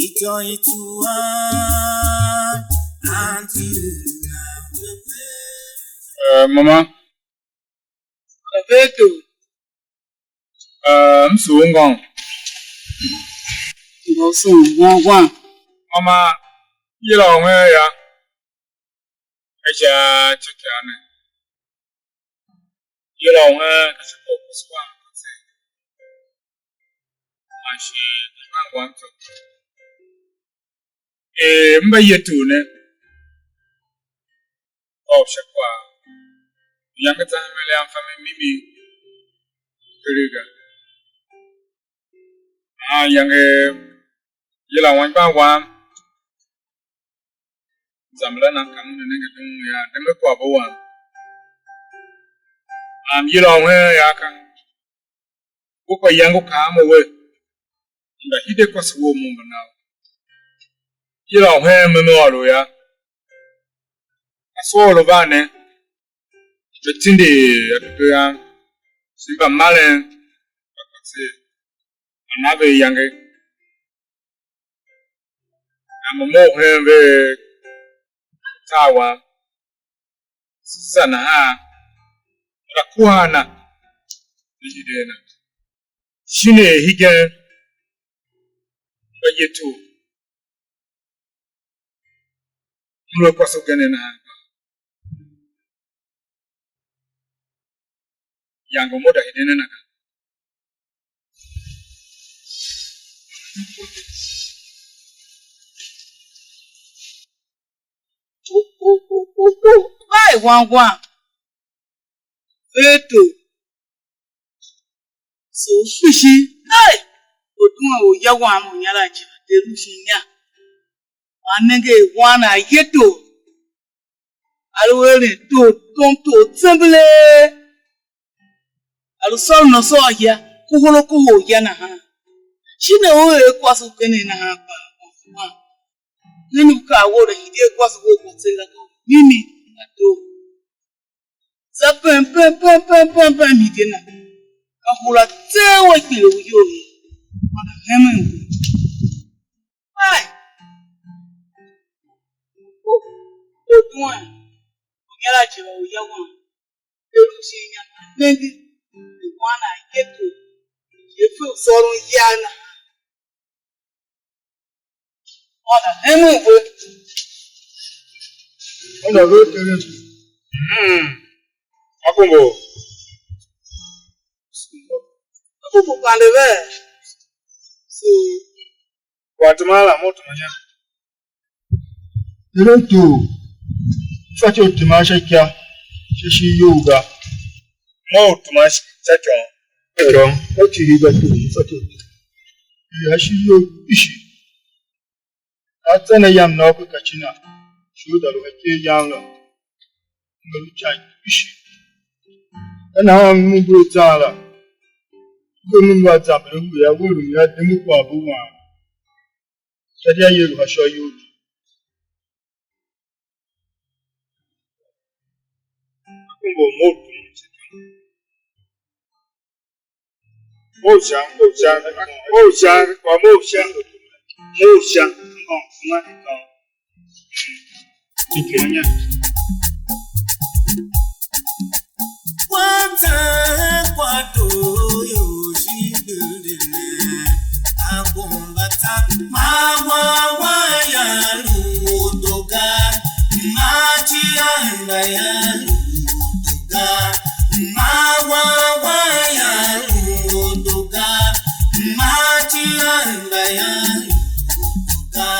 ityô i tsuwa. Anti u nan we we. Eh, mama. Roberto. Eh, m sugh ngôm. Ngô sugh wang wang. Mama, m yila u hen ya, a sha ityôkyaa ne. M yila u hen a sha kwagh u kwase wam, man shi anmgbian wam tsô. Er m mba ye tugh ne, kôr sha kwagh. Iyange zan hemen a fa mi mimi keregh ga. Nahan iyange yila anmgbian wam, zamber a nan kam u ne nenge dum ya, de me kwaghbo wam. Am yila u hen ya ka. U kpa yange u kaa mo we, m nda hide kwase wou mo mba na u. Yila u hen me me ôr u ya. Asôr u van ne, ve tindi adupe am, shi mba maren mba kwase, man a ve iyange. A mo mough hen ve er tar wam, za nahan, ka kuhan na, ne hide a na. Shin er hegen, mba ye tugh, m lu a kwase ugen nahan kpaa. Yange u mo da hiden a na ga. Hey, wang wang. Feto. So kpishi. Hey. Odua u ya wam u nyar a jighjigh de lu shin inya. Man nenge er wan a ye tor. A lu eren tor tom tor tsembelee. A lu sôron asôr ya, kohol a kohol ya nahan. Shin a u er kwase ugen nahan kpaa, wan. Nen u kar wou la hide a kwase wou kwase la ka u mimi a doo. Za pem pem pem pem pem pem hide na. Ka hura tseegh we kpiligh u iyol ye. Man a hemen we. Ai! U, u duen. U nyar a jighjigh u ya wam. Er u shin inya nenge. Wan a ye tor. Ye fe u sôron ya na. Ônov hemen ve. Ônov ve keren. Mm. Akombo. Akombo pande ve. So. Kwagh tema la, mo tema inya. Eren tor, m fatyô u teman sha ikya sha ishigh you ga. Mo u teman sha ityô. Ityô. Ka cii ga tor, m fatyô u teman. Er sha ishigh you kpishi. A tsen a yam nôô pe Katsina, shi u da lu sha ikev yam la, m lu ican kpishi. Ka nahan m ngu a zan la, m gema m lu a zamber a we, a we lu a dem u kwaghbo wam. Gadia ye lu sha iyol. Akombo mo u teman sha ityô. Mo u sha, mo u sha, mo u sha, kwagh mo u sha, mo u sha. Ngô, ngô, ngô. Ityô nya. Kwata kwa to yo shi dudene. Akombata ma wa wa ya lu otoka. Ma chi anda ya lu otoka. Ma wa wa ya lu otoka. Ma Cia mbayan lu ga,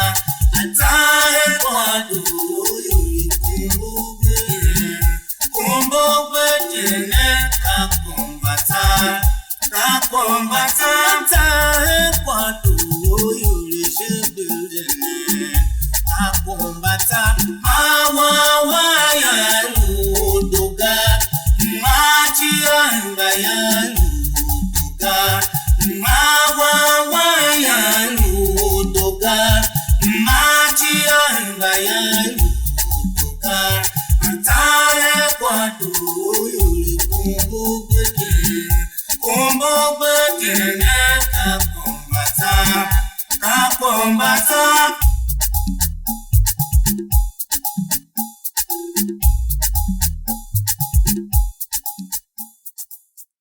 a tsa er kwagh u ior i kumbu gbe, kumbu gbe je ne, ka kumba tsa, ka kumba tsa, tsa er kwagh u ior i shi gbe je ne, ka kumba tsa, ma wa wa ya lu do ga, ma cia mbayan lu ga, ma wa wa ya lu do ga, ma cia mbayan lu ga, a tsa er kwagh u ior i kumbu gbe je, kumbu gbe je ne, ka kumba tsa, ka kumba tsa,